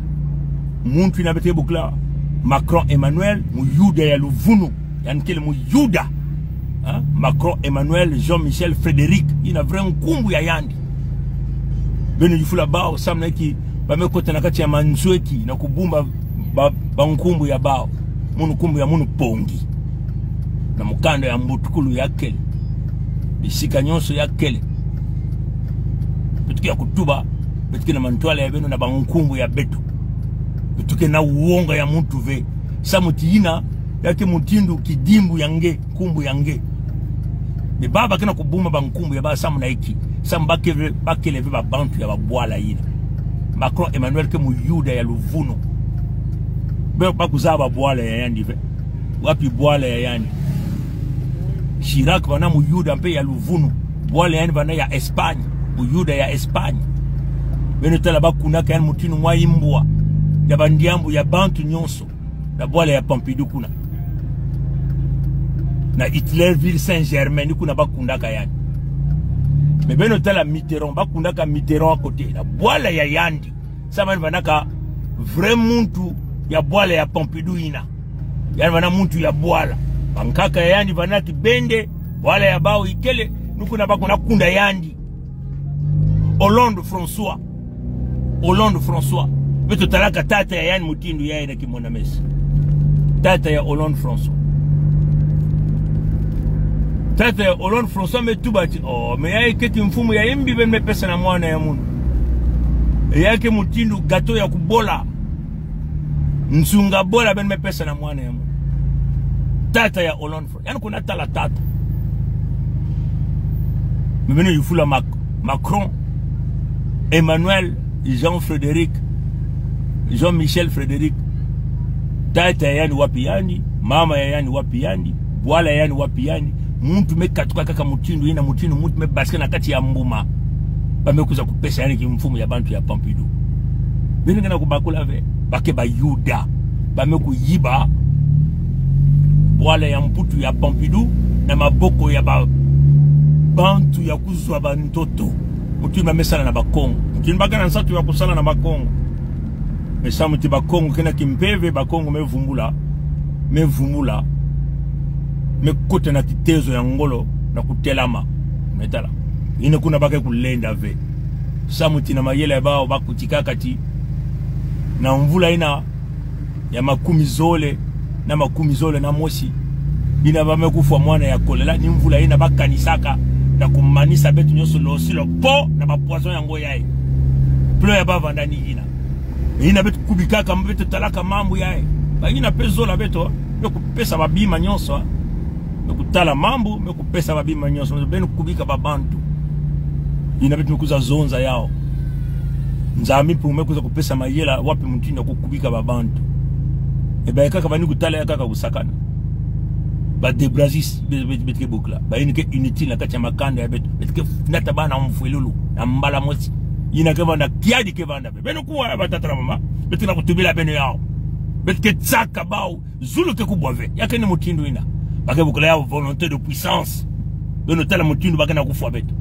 muntu yina beto ke bokila Macron Emmanuel, muyuda ya luvunu. Yandi kele muyuda. Ha? Macron Emmanuel Jean-Michel Frédéric. Yina vrai nkumbu ya yandi. Beno yufula bawu, samu na ki, ba me kota na kati ya manzweki na kubumba ba, ba nkumbu ya bawu. Munu nkumbu ya munu Pongi. Na mukanda ya mbutukulu ya kele. Bisika nyonso ya kele. Beto ke ya kutuba, beto ke na mantwala ya beno na ba nkumbu ya beto. Beto ke na wonga ya muntu ve. Samu ti yina, ya ke mutindu kidimbu ya nge, nkumbu ya nge. Mais ba, ba ke na kubumba ba nkumbu ya bawu samu na iki. Samu ba ke ve, ba kele ve ba bantu ya babwala yina. Macron Emmanuel ke muyuda ya luvunu. Be, ba kuzaba bwala ya yandi ve. Wapi bwala ya yandi? Chirac vana muyuda mpe ya luvunu. Bwala ya yandi vana ya Espagne. Muyuda ya Espagne. Beno tala ba kundaka yandi mutindu mwa imbwa. Ya ba ndiambu ya bantu nyonso. Na bwala ya Pompidou kuna. Na Hitlerville Saint-Germain, ni kuna ba kundaka yandi. Mais beno tala Mitterrand, ba kundaka Mitterrand à côté. Na bwala ya yandi. Samu yandi vanaka vrai muntu ya bwala ya Pompidou yina. Yandi vana muntu ya bwala. Bankaka ya yandi vana kibende, bwala ya bawu ikele, ni kuna ba kona kunda yandi. Hollande François. Hollande François. Beto talaka tata ya yandi mutindu ya yina kimona meso. Tata ya Hollande François. Tata ya Hollande François me tuba ti, oh, mais ya iketi mfumu ya imbi beno me pesa na mwana ya munu. Ya ke mutindu gâteau ya kubola. Nsunga bola beno me pesa na mwana ya munu. Tata ya Hollande François. Yandi kona tala tata. Mais beno yufula Mac-, Macron, Emmanuel, Jean Frédéric, Jean-Michel Frédéric. Tata ya yandi wapi yandi, mama ya yandi wapi yandi, bwala ya yandi wapi yandi. Muntu me katuka kaka mutindu yina, mutindu muntu me basika na kati ya mbuma. Ba me kwiza kupesa yandi kimfumu ya bantu ya Pompidou. Beno ke na kubakula ve, ba ke ba Yuda. Ba me kuyiba bwala ya Mputu ya Pompidou na maboko ya ba bantu ya kuzwa bantoto. Mutindu ba me sala na Bakongo. Mutindu ba ke na nsatu ya kusala na Bakongo. Mais samu ti Bakongo ke na kimpeve, Bakongo me vumbula, me vumbula, me kota na kitezo ya ngolo na kutelama. Me tala. Yina kuna ba ke kulenda ve. Samu ti na mayela ya bawu ba kutikaka ti na mvula yina ya makumi zole na makumi zole na mosi, yina ba me kufwa mwana ya choléra, ni mvula yina ba kanisaka na kumanisa beto nyonso losi lo po na ba poison yango yayi. Plan ya ba vanda ni yina. Yina beto kubikaka, beto talaka mambu yayi. Ba yina pe zola beto, me kupesa ba bima nyonso, me kutala mambu, me kupesa ba bima nyonso, beno kubika ba bantu. Yina beto me kwiza zonza yawu. Nzambi Mpungu me kwiza kupesa mayela wapi mutindu ya kukubika ba bantu. E ba kaka ba ni kutala ya kaka kusakana. Ba Debrazziste, be-, be-, beto ke bokila. Ba yina ke inutile na kati ya makanda ya beto. Beto ke nata ba na mfwelulu, na mbala mosi. Yina ke vanda, kiadi ke vanda. Beno kuwa batata na mama. Beto na kutubila beno yawu. Beto ke tsaka baw, zulu ke kubwa ve. Ya kena mutindu ina. Ba ke bokila yaw volonté de puissance. Beno tala mutindu ba kena kufwa beto.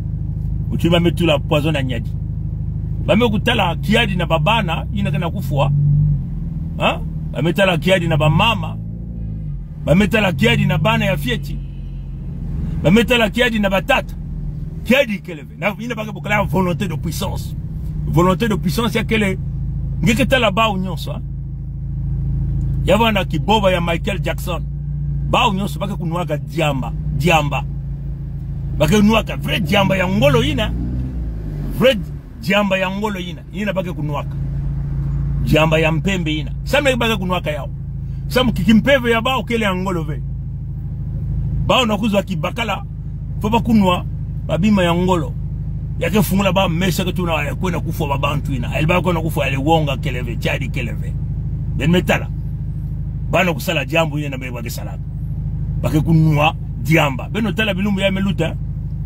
Mutindu ba me tula poison na nyadi. Ba me kutala kiadi na babana, ina kena kufwa. Ha? Ba me tala kiadi na bamama. Ba me tala kiadi na bana ya fioti. Ba me tala kiadi na batata. Kiadi kele ve. Na, ina ba ke bokila volonté de puissance. Volonté de puissance ya kele. Nge ke tala baw nyonso, ha? Ya vana ki boba ya Michael Jackson. Baw nyonso ba ke kunwaka diamba. Diamba. Ba ke nwaka vrai diamba ya ngolo ina. Vrai diamba ya ngolo ina. Ina ba ke kunwaka. Diamba ya mpembe ina. Samu na ba ke kunwaka yaw. Samu ki, ki mpeve ya baw kele ya ngolo ve. Baw na kuzwa ki bakala. Fo ba kunwa babima ya ngolo. Ya ke fungula ba mesa ke tuna ya kwena kufwa babantu ina. El ba kwena kufwa el wonga kele ve, kiadi kele ve. Ben me tala. Ba na kusala diambu ina na be ba ke sala. Ba ke kunwa diamba. Beno tala bilumbu ya me luta.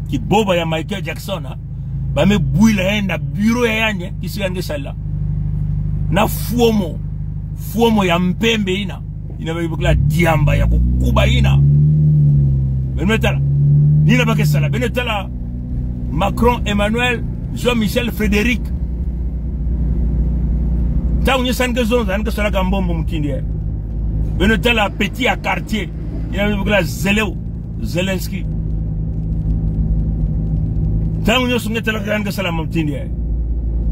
Ki boba ya Michael Jackson, ha? Ba me bwila ya na bureau ya yandi, ki si yandi ke sala. Na fwomo, fwomo ya mpembe ina. Ina ba ke bokila diamba ya kukuba ina. Beno tala. Ina ba ke sala. Beno tala Macron Emmanuel, Jean-Michel Frédéric. Ntangu nyingi san ke zonza, an ke sala ka mbombo mutindu ya. Beno tala petit ya quartier. Ina ba ke bokila Zeleo. Zelensky. Ntangu nyonso nge tala ka nge sala mutindu ya.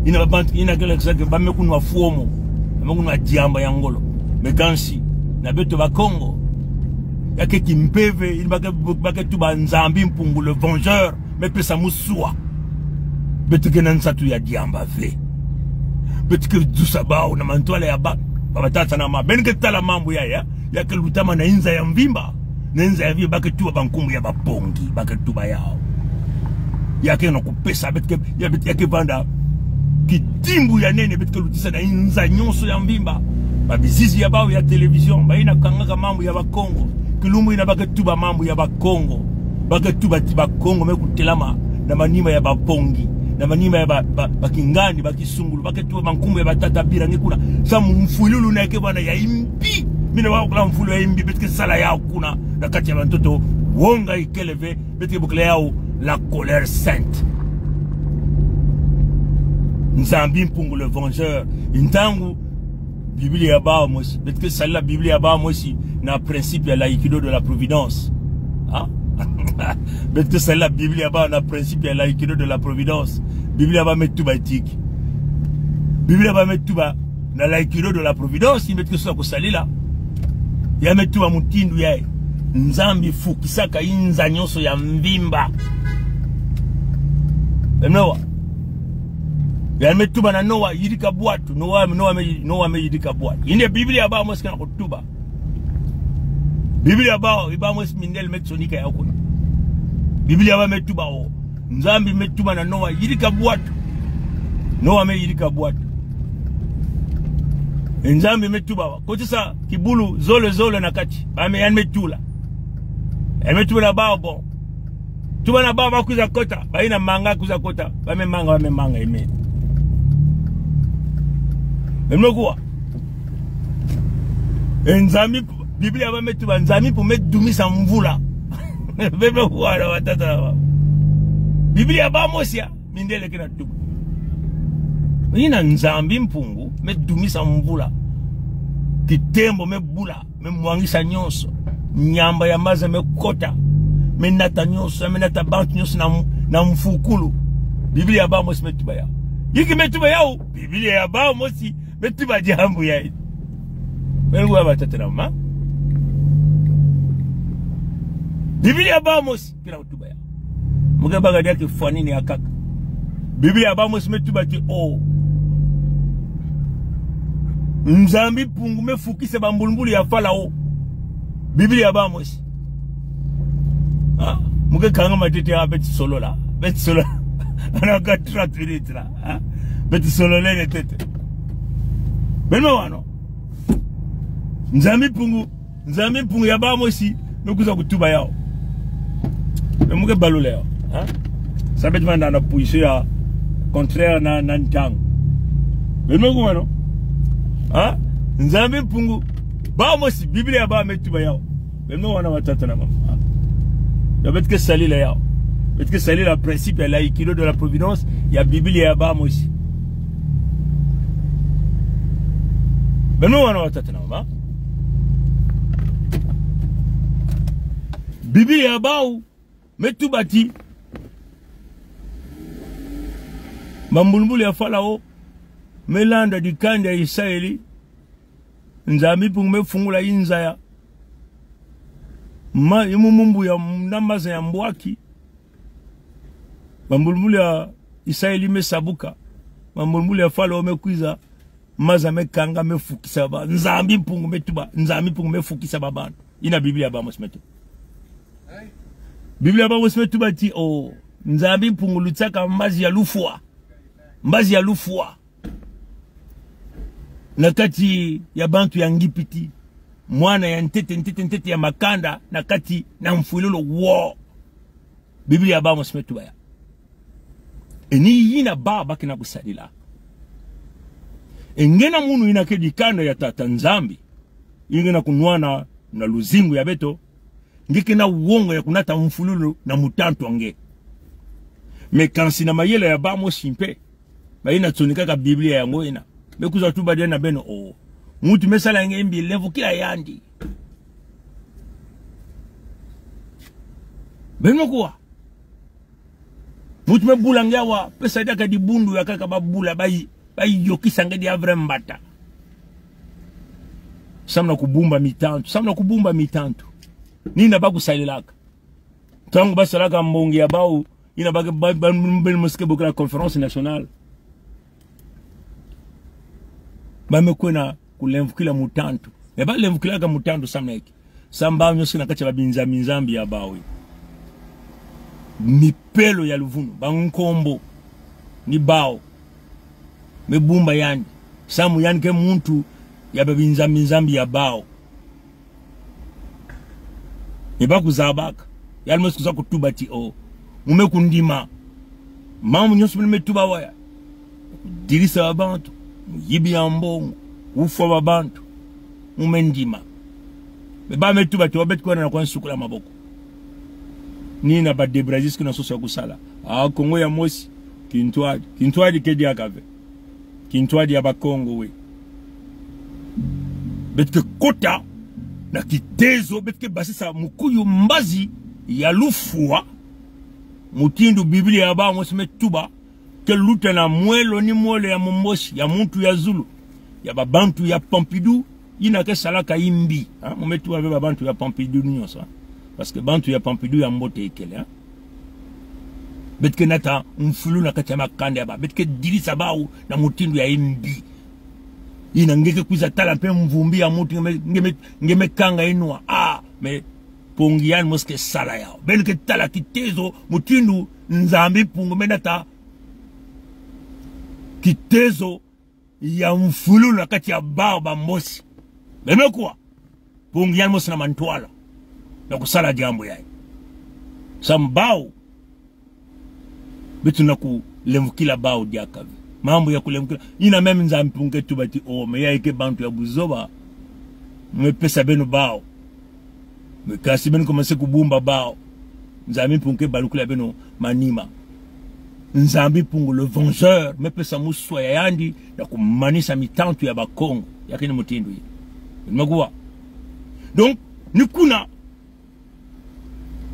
Ina ba bant, ina kele kisa ke ba me kunwa fwomo. Ba me kunwa diamba ya ngolo. Me kansi. Na beto Bakongo. Ya ke ki mpeve, ina ba ke, ba ke tuba Nzambi Mpungu le vengeur. Me pesa musua. Beto kena nsatu ya diamba ve. Beto ke dusa baw na mantwala ya ba, ba batata na ma. Ben ke tala mambu ya ya. Ya ke lutama na inza ya mvimba. Na inza ya mvimba ba ke tuba bankumbu ya bapongi, ba ke tuba yaw. Ya ke na kupesa, beto ke, ya beto ya ke vanda. Ki dimbu ya nene beto ke lutisa na inza nyonso ya mvimba. Ba bizizi ya baw ya télévision, ba ina kangaka mambu ya Bakongo. Ki lumbu ina ba ke tuba mambu ya Bakongo. Ba ke tuba ti Bakongo me kutelama na manima ya bapongi. Na manima ya ba, ba, ba kingandi, ba kisungulu. Ba ke tuba mankumbu ya batata bira nge kuna. Samu mfwilulu na ke bana ya imbi. Mina wa kula mfwilulu ya imbi, beto ke sala yaw kuna. Na kati ya bantoto, wonga ikele ve, beto ke bokila yaw la colère sainte. Nzambi Mpungu le vengeur. Ntangu, Biblia ya baw mosi. Beto ke sala Biblia ya baw mosi na principe ya l'aïkido de la providence. Ha? Beto ke sala Biblia ya baw na principe ya l'aïkido de la providence. Biblia ya baw me tuba tik. Biblia ya baw me tuba na l'aïkido de la providence, i beto ke sola kusalila. Ya me tuba mutindu ya. Nzambi fukisaka inza nyonso ya mvimba. Beno wa. Ya me tuba na Noa, yirika bwatu. Noa, Noa me, Noa me yirika bwatu. Ina Biblia ya baw mosi kena kutuba. Biblia ya baw, i baw mosi mindele me tsonika yaw kuna. Biblia ya baw me tuba o. Nzambi me tuba na Noa, yirika bwatu. Noa me yirika bwatu. Nzambi me tuba wa. Kotisa kibulu zole zole na kati. Ba me yan me tula. Yan me tula baw bo. Tuba na baw ba kwiza kota. Ba ina manga kwiza kota. Ba me manga, ba me manga eme. Beno kuwa. E Nzambi, Biblia ya baw me tuba, Nzambi Mpungu me dumisa mvula. Beno kuwa na batata na ba. Biblia ya baw mosi ya, mindele kena tuba. Ina Nzambi Mpungu, me dumisa mvula. Kitembo me bula. Me mwangisa nyonso. Nyamba ya maza me kota. Me nata nyonso, me nata bantu nyonso na, na mfukulu. Biblia ya baw mosi me tuba yaw. Yinki me tuba yaw. Biblia ya baw mosi me tuba diambu ya. Beno kuwa batata na ba. Biblia ya baw mosi kena tuba yaw. Muke baga dia kifwani ni akak. Biblia ya baw mosi me tuba ti o. Nzambi Mpungu me fukisa bambulumbulu ya Falao. Biblia ya baw mosi. Ha? Muke kanga matete ya beto solola. Beto solola. Ana ka trente minutes la. Ha? Beto solola ne tete. Beno wa no. Nzambi Mpungu. Nzambi Mpungu ya baw mosi, me kwiza kutuba yaw. Me muke balula yaw. Ha? Sa beto vanda na position ya contraire na, na ntangu. Beno kuwa no. Ha? Nzambi Mpungu, Baha mosi, Biblia ya baha me tuba yaw. Beno wana wa tata na mama. Donc, beto ke salila yaw. Beto ke salila principe ya l'aïkido de la providence, ya Biblia ya baha mosi. Beno wana wa tata na mama. Biblia ya baha me tuba ti, mambulbul ya Farao me landa dikanda ya Israeli, Nzambi Mpû me fungula inzaya, ma, imumumbu ya, na maza ya mbwaki. Mambulbul ya Israeli me sabuka. Mambulbul ya Farao me kwiza. Maza me kanga, me fukisa ba. Nzambi Mpû me tuba, Nzambi Mpû me fukisa ba bantu. Ina Biblia ya baha mosi me tuba. Biblia ya baha mosi me tuba ti, o, Nzambi Mpû lutisaka mbazi ya lufwa. Mbazi ya lufwa na kati ya bantu ya Ngipiti. Mwana ya ntete, ntete, ntete ya makanda, na kati na mfwilulu wo. Biblia ya baha mosi me tuba ya. E ni ina baha ba kena kusalila. E nge na munu ina ke dikanda ya tata Nzambi, nge na kunwana na luzingu ya beto, nge kena wongo ya kunata mfwilulu na mutantu a nge. Me kansi na mayela ya baha mosi mpe, ma ina tsonika ka Biblia yango ina. Me kwiza tuba dena beno, o, muntu me sala nge mbi, lemvukila yandi. Beno kuwa. Muntu me bula nge awa, pesa daka dibundu ya kaka ba bula, ba yi-, ba yokisa nge dia vraimbata. Samu na kubumba mitantu, samu na kubumba mitantu. Ni ina ba kusalilaka. Ntangu ba salaka mbongi ya bawu, ina ba ke ba, ba, beno mosi ke bokila conférence nationale. Ba me kwena kulemvukila mutantu. E ba lemvukilaka mutantu samu na inki? Samu bawu nyonso na kati ya babinzami Nzambi ya bawu. Mipelo ya luvunu, ba nkombo ni bawu me bumba yandi. Samu yandi ke muntu ya babinzami Nzambi ya bawu. Ni ba kuzabaka. Yandi mosi kuza kutuba ti, o, mu me kundima. Mambu nyonso me tuba waya. Kudirisa ba bantu, muyibi ya mbongo, kufwa ba bantu. Mu me ndima. Me ba me tuba ti, o, beto kwena na kwa nsukula maboko. Ni ina ba Debrazis kena soso ya kusala. A, Kongo ya mosi, kintwadi. Kintwadi ke diaka ve. Kintwadi ya Bakongo we. Beto ke kota na kitezo, beto ke basisa mukuyu mbazi ya lufwa, mutindu Biblia ya bawu mosi me tuba, ke luta na mwelo ni mwelo ya Mumbosi, ya muntu ya zulu, ya ba bantu ya Pompidou, ina ke salaka imbi, ha? Mu me tuba ve ba bantu ya Pompidou ni nyonso, ha? Parce que bantu ya Pompidou ya mbote ikele, ha? Beto ke nata mfulu na kati ya makanda ya bawu. Beto ke dirisa bawu na mutindu ya imbi. Ina nge ke kwiza tala mpe mvumbi ya muntu nge me, nge me, nge me kanga inwa. A, me pongi yandi mosi ke sala yawu. Beno ke tala kitezo mutindu Nzambi Mpungu me nata kitezo ya mfulu na kati ya bawu ba Mbosi. Beno kuwa. Pongi yandi mosi na mantwala na kusala diambu yayi. Samu bawu, beto na kulemvukila bawu diaka ve. Mambu ya kulemvukila. Ina même Nzambi Mpungu ke tuba ti, o, me yayi ke bantu ya buzoba. Me pesa beno bawu. Me kasi beno commencer kubumba bawu. Nzambi Mpungu ke balukila beno manima. Nzambi Mpungu, le vengeur, me pesa muswa ya yandi na kumanisa mitantu ya Bakongo. Ya kena mutindu yi. Beno kuwa. Donc, ni kuna,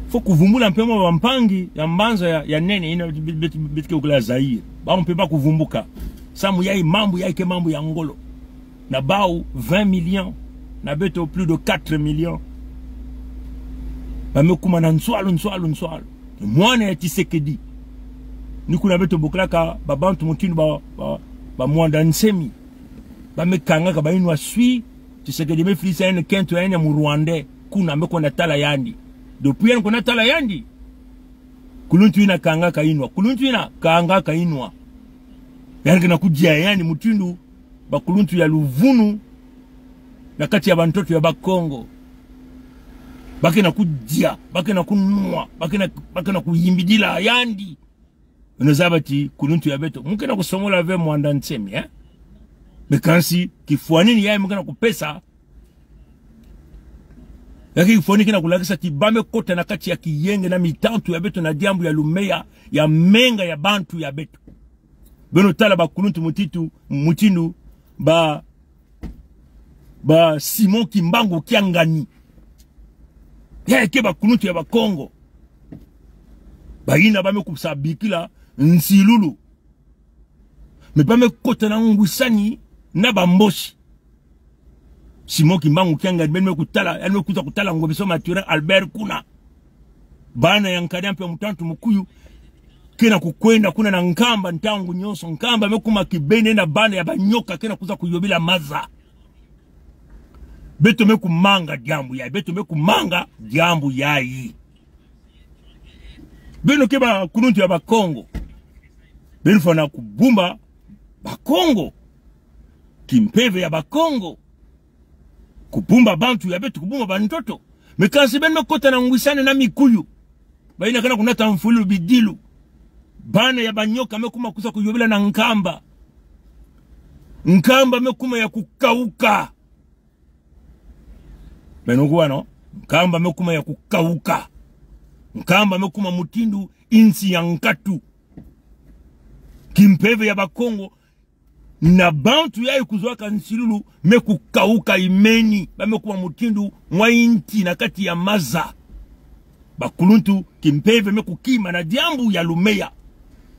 faut kuvumbula mpe mwa bampangi ya mbanza ya, ya nene ina beto, beto, beto ke bokila Zaïre. Bawu mpe ba kuvumbuka. Samu yayi mambu, yayi ke mambu ya ngolo. Na bawu vingt millions, na beto plus de quatre millions. Ba me kuma na nswalu, nswalu, nswalu. Mwana ya Tshisekedi. Ni kuna beto bokilaka ba bantu mutindu ba, ba, ba Muanda Nsemi. Ba me kangaka ba inwa swi, Tshisekedi me filisa yandi nkento ya yandi ya mu Rwandais. Kuna me kwenda tala yandi. Depuis yandi kwenda tala yandi, kuluntu ina kangaka inwa. Kuluntu ina kangaka inwa. Yandi kena kudia yandi mutindu bakuluntu ya luvunu na kati ya bantoto ya Bakongo. Ba kena kudia, ba kena kunwa, ba kena, ba kena kuyimbidila yandi. Beno zaba ti kuluntu ya beto. Mu kena kusongola ve Muanda Nsemi, eh? Mais kansi, kifwani ni yayi mu kena kupesa Ya kifwani kena kulakisa ti ba me kota na kati ya kiyenge na mitantu ya beto na diambu ya lumeya ya menga ya bantu ya beto. Beno tala bakuluntu mutindu, mutindu, ba, ba Simon Kimbangu Kiangani. Ya ke bakuluntu ya Bakongo. Bayina ba me kusa bikila nsilulu. Mais ba me kota na ngwisani na Bamboshi. Simon Kimbangu Kiangani, beno me kutala, ya me kusa kutala Ngwebiso Mathurin Albert kuna. Bana ya Nkadiampemba Mutantu Mukuyu kena kukwenda kuna na Nkamba ntangu nyonso. Nkamba me kuma kibene na bana ya banyoka kena kusa kuyobila maza. Beto me kumanga diambu yayi, beto me kumanga diambu yayi. Beno ke bakuluntu ya Bakongo. Beno fwana kubumba Bakongo. Kimpeve ya Bakongo. Kubumba bantu ya beto, kubumba bantoto. Mais kansi beno me kota na ngwisani na Mikuyu. Bayina kena kunata mfulu bidilu. Bana ya banyoka me kuma kusa kuyobila na Nkamba. Nkamba me kuma ya kukauka. Beno kuwa, no? Nkamba me kuma ya kukauka. Nkamba me kuma mutindu insi ya nkatu. Kimpeve ya Bakongo na bantu yayi kuzwaka nsilulu me kukauka imeni. Ba me kuma mutindu mwa inti na kati ya maza. Bakuluntu, kimpeve me kukima na diambu ya lumeya.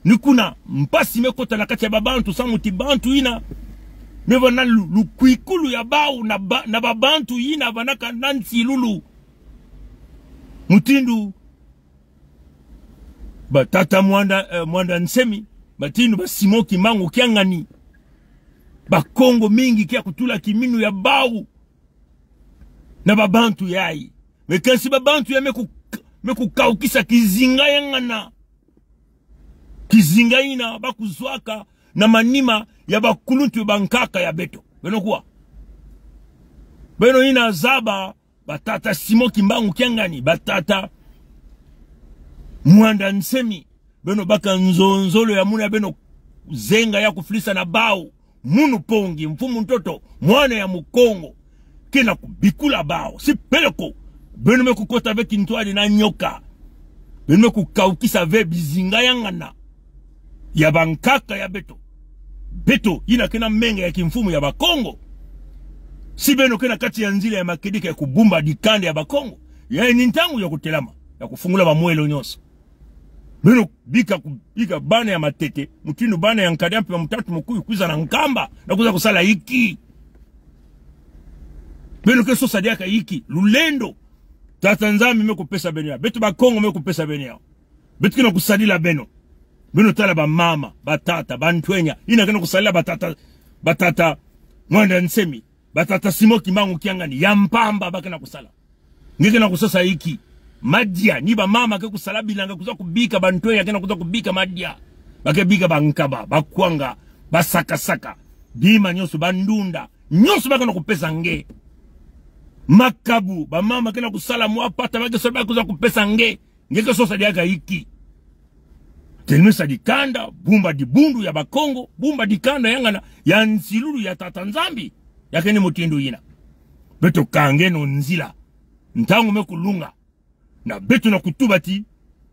Ni kuna mpasi me kota na kati ya babantu, samu ti bantu yina me vana lu-, lukwikulu ya bawu na ba-, na babantu yina vanaka na nsilulu. Mutindu ba tata Mwanda, eh, Mwanda Nsemi, mutindu ba Simon Kimbangu Kiangani. Bakongo mingi kya kutula kiminu ya bawu na babantu yayi. Mais kansi babantu yayi me ku-, me kukaukisa kizinga yangana. Kizinga yina ba kuzwaka na manima ya bakuluntu ya bankaka ya beto. Beno kuwa. Beno yina zaba ba tata Simon Kimbangu Kiangani, ba tata Mwanda Nsemi. Beno baka nzonzolo ya muna beno zenga ya kufilisa na bawu. Munu Pongi, mfumu ntoto, mwana ya Mukongo. Kena kubikula bawu. Si peleko. Beno me kukota ve kintwadi na nyoka. Beno me kukaukisa ve bizinga yangana ya bankaka ya beto. Beto, yina kena menga ya kimfumu ya Bakongo. Si beno kena kati ya nzila ya makedika ya kubumba dikanda ya Bakongo, yayi ni ntangu ya kutelama, ya kufungula bamwelo nyonso. Beno bika ku-, bika bana ya matete, mutindu bana ya Nkadiampemba Mutantu Mukuyu kwiza na Nkamba, na kuza kusala inki? Beno ke sosa diaka inki? Lulendo. Tata Nzambi me kupesa beno ya. Beto Bakongo me kupesa beno ya. Beto kena kusadila beno. Beno tala bamama, batata, bantwenya. Yina kena kusadila batata, ba tata Mwanda Nsemi, ba tata Simon Kimbangu Kiangani, ya mpamba ba kena kusala. Nge kena kusosa inki? Madia, ni bamama ke kusala bilanga kuza kubika, bantwenya kena kuza kubika madia. Ba ke bika bankaba, bakwanga, basakasaka, bima nyonso, bandunda nyonso ba kena kupesa nge. Makabu, bamama kena kusala mwa pata, ba ke sosa ba kuza kupesa nge. Nge ke sosa diaka inki? Telmesa dikanda, bumba dibundu ya Bakongo, bumba dikanda yangana ya nsilulu ya tata Nzambi. Ya ke ni mutindu yina. Beto kangeno nzila. Ntangu me kulunga. Na beto na kutuba ti,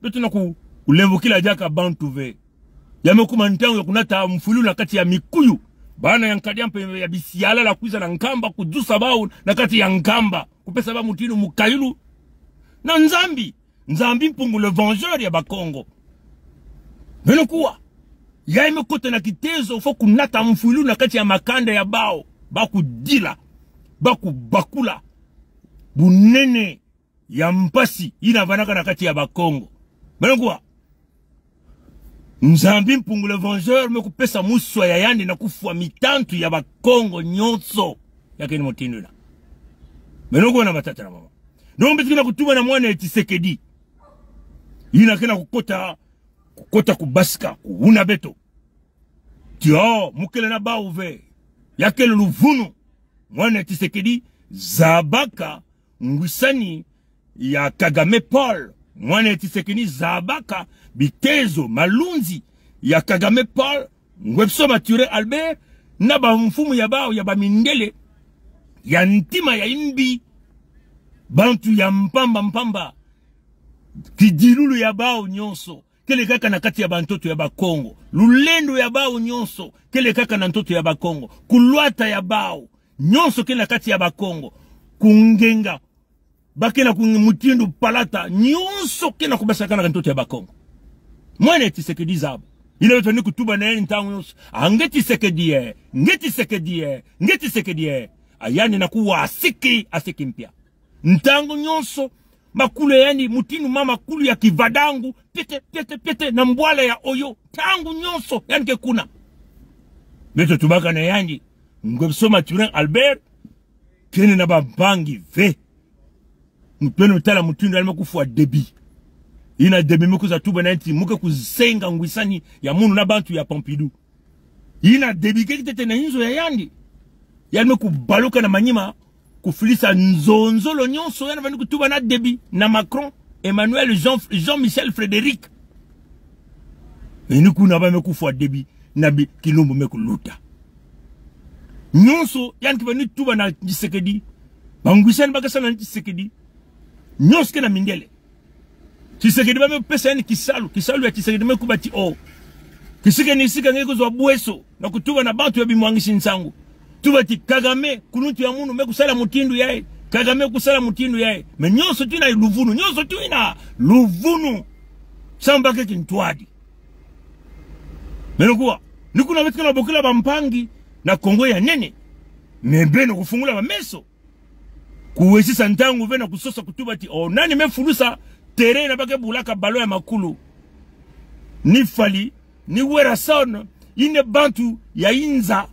beto na ku-, kulemvokila diaka bantu ve. Ya me kuma ntangu ya kunata mfulu na kati ya Mikuyu. Bana ya Nkadiampemba ya bisiyala la kwiza na Nkamba kuzusa bawu na kati ya Nkamba. Kupesa ba mutindu mukayulu na Nzambi. Nzambi Mpungu le vengeur ya Bakongo. Beno kuwa. Yayi me kota na kitezo fo kunata mfulu na kati ya makanda ya bawu. Ba kudila. Ba kubakula bunene ya mpasi yina vanaka na kati ya Bakongo. Beno kuwa. Nzambi Mpungu le vengeur me kupesa muswa ya yandi na kufwa mitantu ya Bakongo nyonso. Ya ke ni mutindu yina. Beno kuwa na batata na mama. Donc beto kena kutuba na mwana ya Tshisekedi. Yina kena kukota, kukota kubasika, kuwuna beto. Ti o, mukela na bawu ve. Ya ke luvunu. Mwana ya Tshisekedi zabaka ngwisani ya Kagame Paul. Mwana ya Tshisekedi zabaka bitezo, malunzi ya Kagame Paul, Ngwebiso Mathurin Albert, na bamfumu ya bawu ya bamindele ya ntima ya imbi. Bantu ya mpamba mpamba. Kidilulu ya bawu nyonso kele kaka na kati ya bantoto ya Bakongo. Lulendo ya bawu nyonso kele kaka na ntoto ya Bakongo. Kulwata ya bawu nyonso kele na kati ya Bakongo. Kungenga. Ba kele na kungenga mutindu palata. Nyonso kele na kubasakana na ntoto ya Bakongo. Mwene Tshisekedi zaba. Ina beto ni kutubana na yandi ntangu nyonso. A nge Tshisekedi e. Nge Tshisekedi e. Nge Tshisekedi e. A yandi na kuwa asiki, asiki mpia. Ntangu nyonso, makulu ya yandi, mutindu ma makulu ya Kivadangu, piete, piete, piete, na mbwala ya Oyo. Ntangu nyonso, yandi ke kuna. Beto tubaka na yandi. Ngwebso Mathurin Albert, kene na bampangi ve. Mutweno tala mutindu yandi me kufwa débit. Ina débit me kuza tubana na yandi ti, mu ke kusenga ngwisani ya munu na bantu ya Pompidou. Ina débit ke kitete na inzo ya yandi. Yandi me kubaluka na manima, kufilisa nzonzolo nyonso, yandi vani kutubana na débit na Macron, Emmanuel, Jean, Jean-Michel Frédéric. Ini kuna ba me kufwa débit, na bi kilumbu me kuluta. Nyonso, yandi ke vani tubana na Tshisekedi. Bangwisani ba kasala na Tshisekedi. Nyonso ke na mindele. Tshisekedi ba me pesa yandi kisalu, kisalu ya Tshisekedi me kuba ti o. Kisika ni sika nge kuzwa bweso, na kutuba na bantu ya bimwangisi nsangu. Tuba ti Kagame, kuluntu ya munu, me kusala mutindu yayi. Kagame kusala mutindu yayi. Mais nyonso twina luvunu, nyonso twina luvunu. Samu ba ke kintwadi. Meno kuwa, ni kuna beto ke na bokila bampangi na Kongo ya nene. Mais beno kufungula bameso. Kuwesisa ntangu ve na kusosa kutuba ti, o, nani me fulusa terrain na ba ke bulaka ballon ya makulu. Ni Fally, ni Werrason, ini bantu ya inza.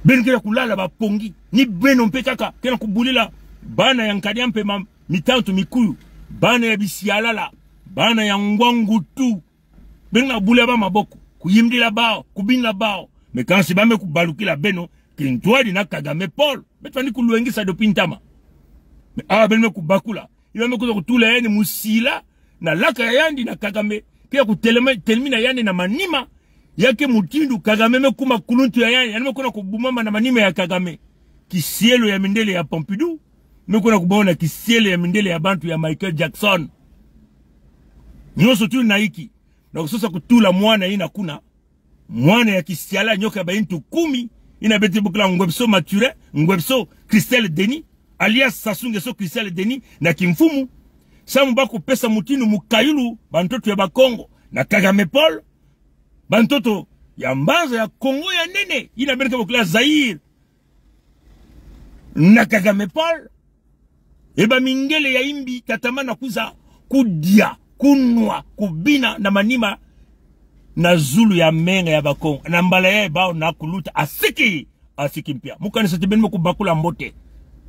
Beno ke na kulala ba pongi. Ni beno mpe kaka, ke na kubulila bana ya Nkadi a Mpemba, mitantu mikuyu, bana ya Bisialala, bana ya Ngwa Ngutu. Beno na bula ba maboko, kuyimdila bawu, kubinla bawu. Mais kansi ba me kubalukila beno kintwadi na Kagame Paul. Beto vani kulwengisa dopintama. Mais a beno me kubakula, i ba me kuza kutula yandi mu sila na laka ya yandi na Kagame, ke ya kutelema, telemina yandi na manima. Ya ke mutindu Kagame me kuma kuluntu ya yandi, yandi me kuna kubumama na manima ya Kagame. Kisielo ya mindele ya Pompidou me kuna kubumama na kisielo ya mindele ya bantu ya Michael Jackson. Nyonso twina inki? Na kusosa kutula mwana ina kuna. Mwana ya Kisiala, nyoka ba intu kumi, ina beto bokila Ngwebso Mathurin, Ngwebso Christelle Denis, alias Sassou Nguesso Christelle Denis, na kimfumu. Samu ba kupesa mutindu mukayulu bantoto ya Bakongo na Kagame Paul, bantoto ya mbanza ya Kongo ya nene, ina beno ke bokila Zaïre, na Kagame Paul. E ba mindele ya imbi tatamana kuza kudia, kunwa, kubina na manima na zulu ya menga ya Bakongo. Na mbala ya bawu na kuluta asiki, asiki mpia. Mu kanisa ti beno me kubakula mbote.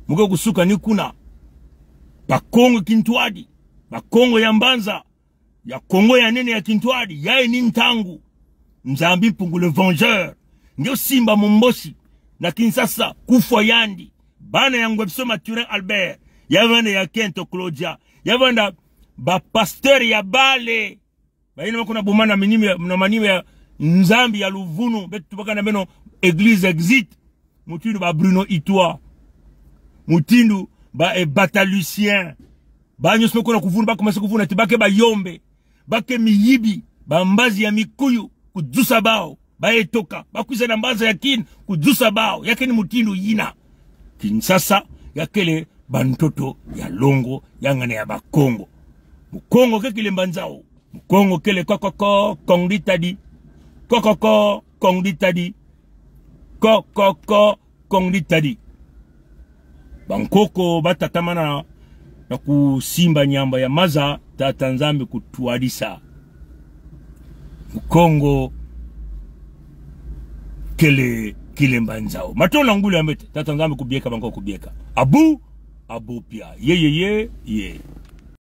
Mu ke kusuka ni kuna. Bakongo kintwadi. Bakongo ya mbanza ya Kongo ya nene ya kintwadi, yayi ni ntangu. Nzambi Mpungu le Vengeur nge osimba Mumbosi na Kinshasa, kufwa yandi. Bana ya Ngwebso Mathurin Albert, ya bana ya Kento Claudia, ya bana ba pasteur ya bale. Ba ina me kuna bumana na manima ya, na manima ya Nzambi ya luvunu, beto tubaka na beno église exit. Mutindu ba Bruno Itoi. Mutindu ba, eh, Bata Lucien. Ba nyonso me kuna kuvunu, ba commencer kuvunu ti ba ke ba Yombe. Ba ke miyibi, ba mbazi ya mikuyu, kuzusa bawu. Ba etoka, ba kwiza na mbanza ya Kin, kuzusa bawu. Ya ke ni mutindu yina. Kinshasa, ya kele bantoto ya longo, ya ngana ya Bakongo. Mukongo ke kile mbanza wo. Mukongo kele kokoko, kong ditadi. Kokoko, kong ditadi. Kokoko, kong ditadi. Bankoko ba tatamana na kusimba nyamba ya maza, Tata Nzambi kutwadisa. Mukongo kele kile mbanza wo. Matondo na ngula ya mbete, Tata Nzambi kubieka, bankoko kubieka. Abu, abu pia. Ye, ye, ye, ye.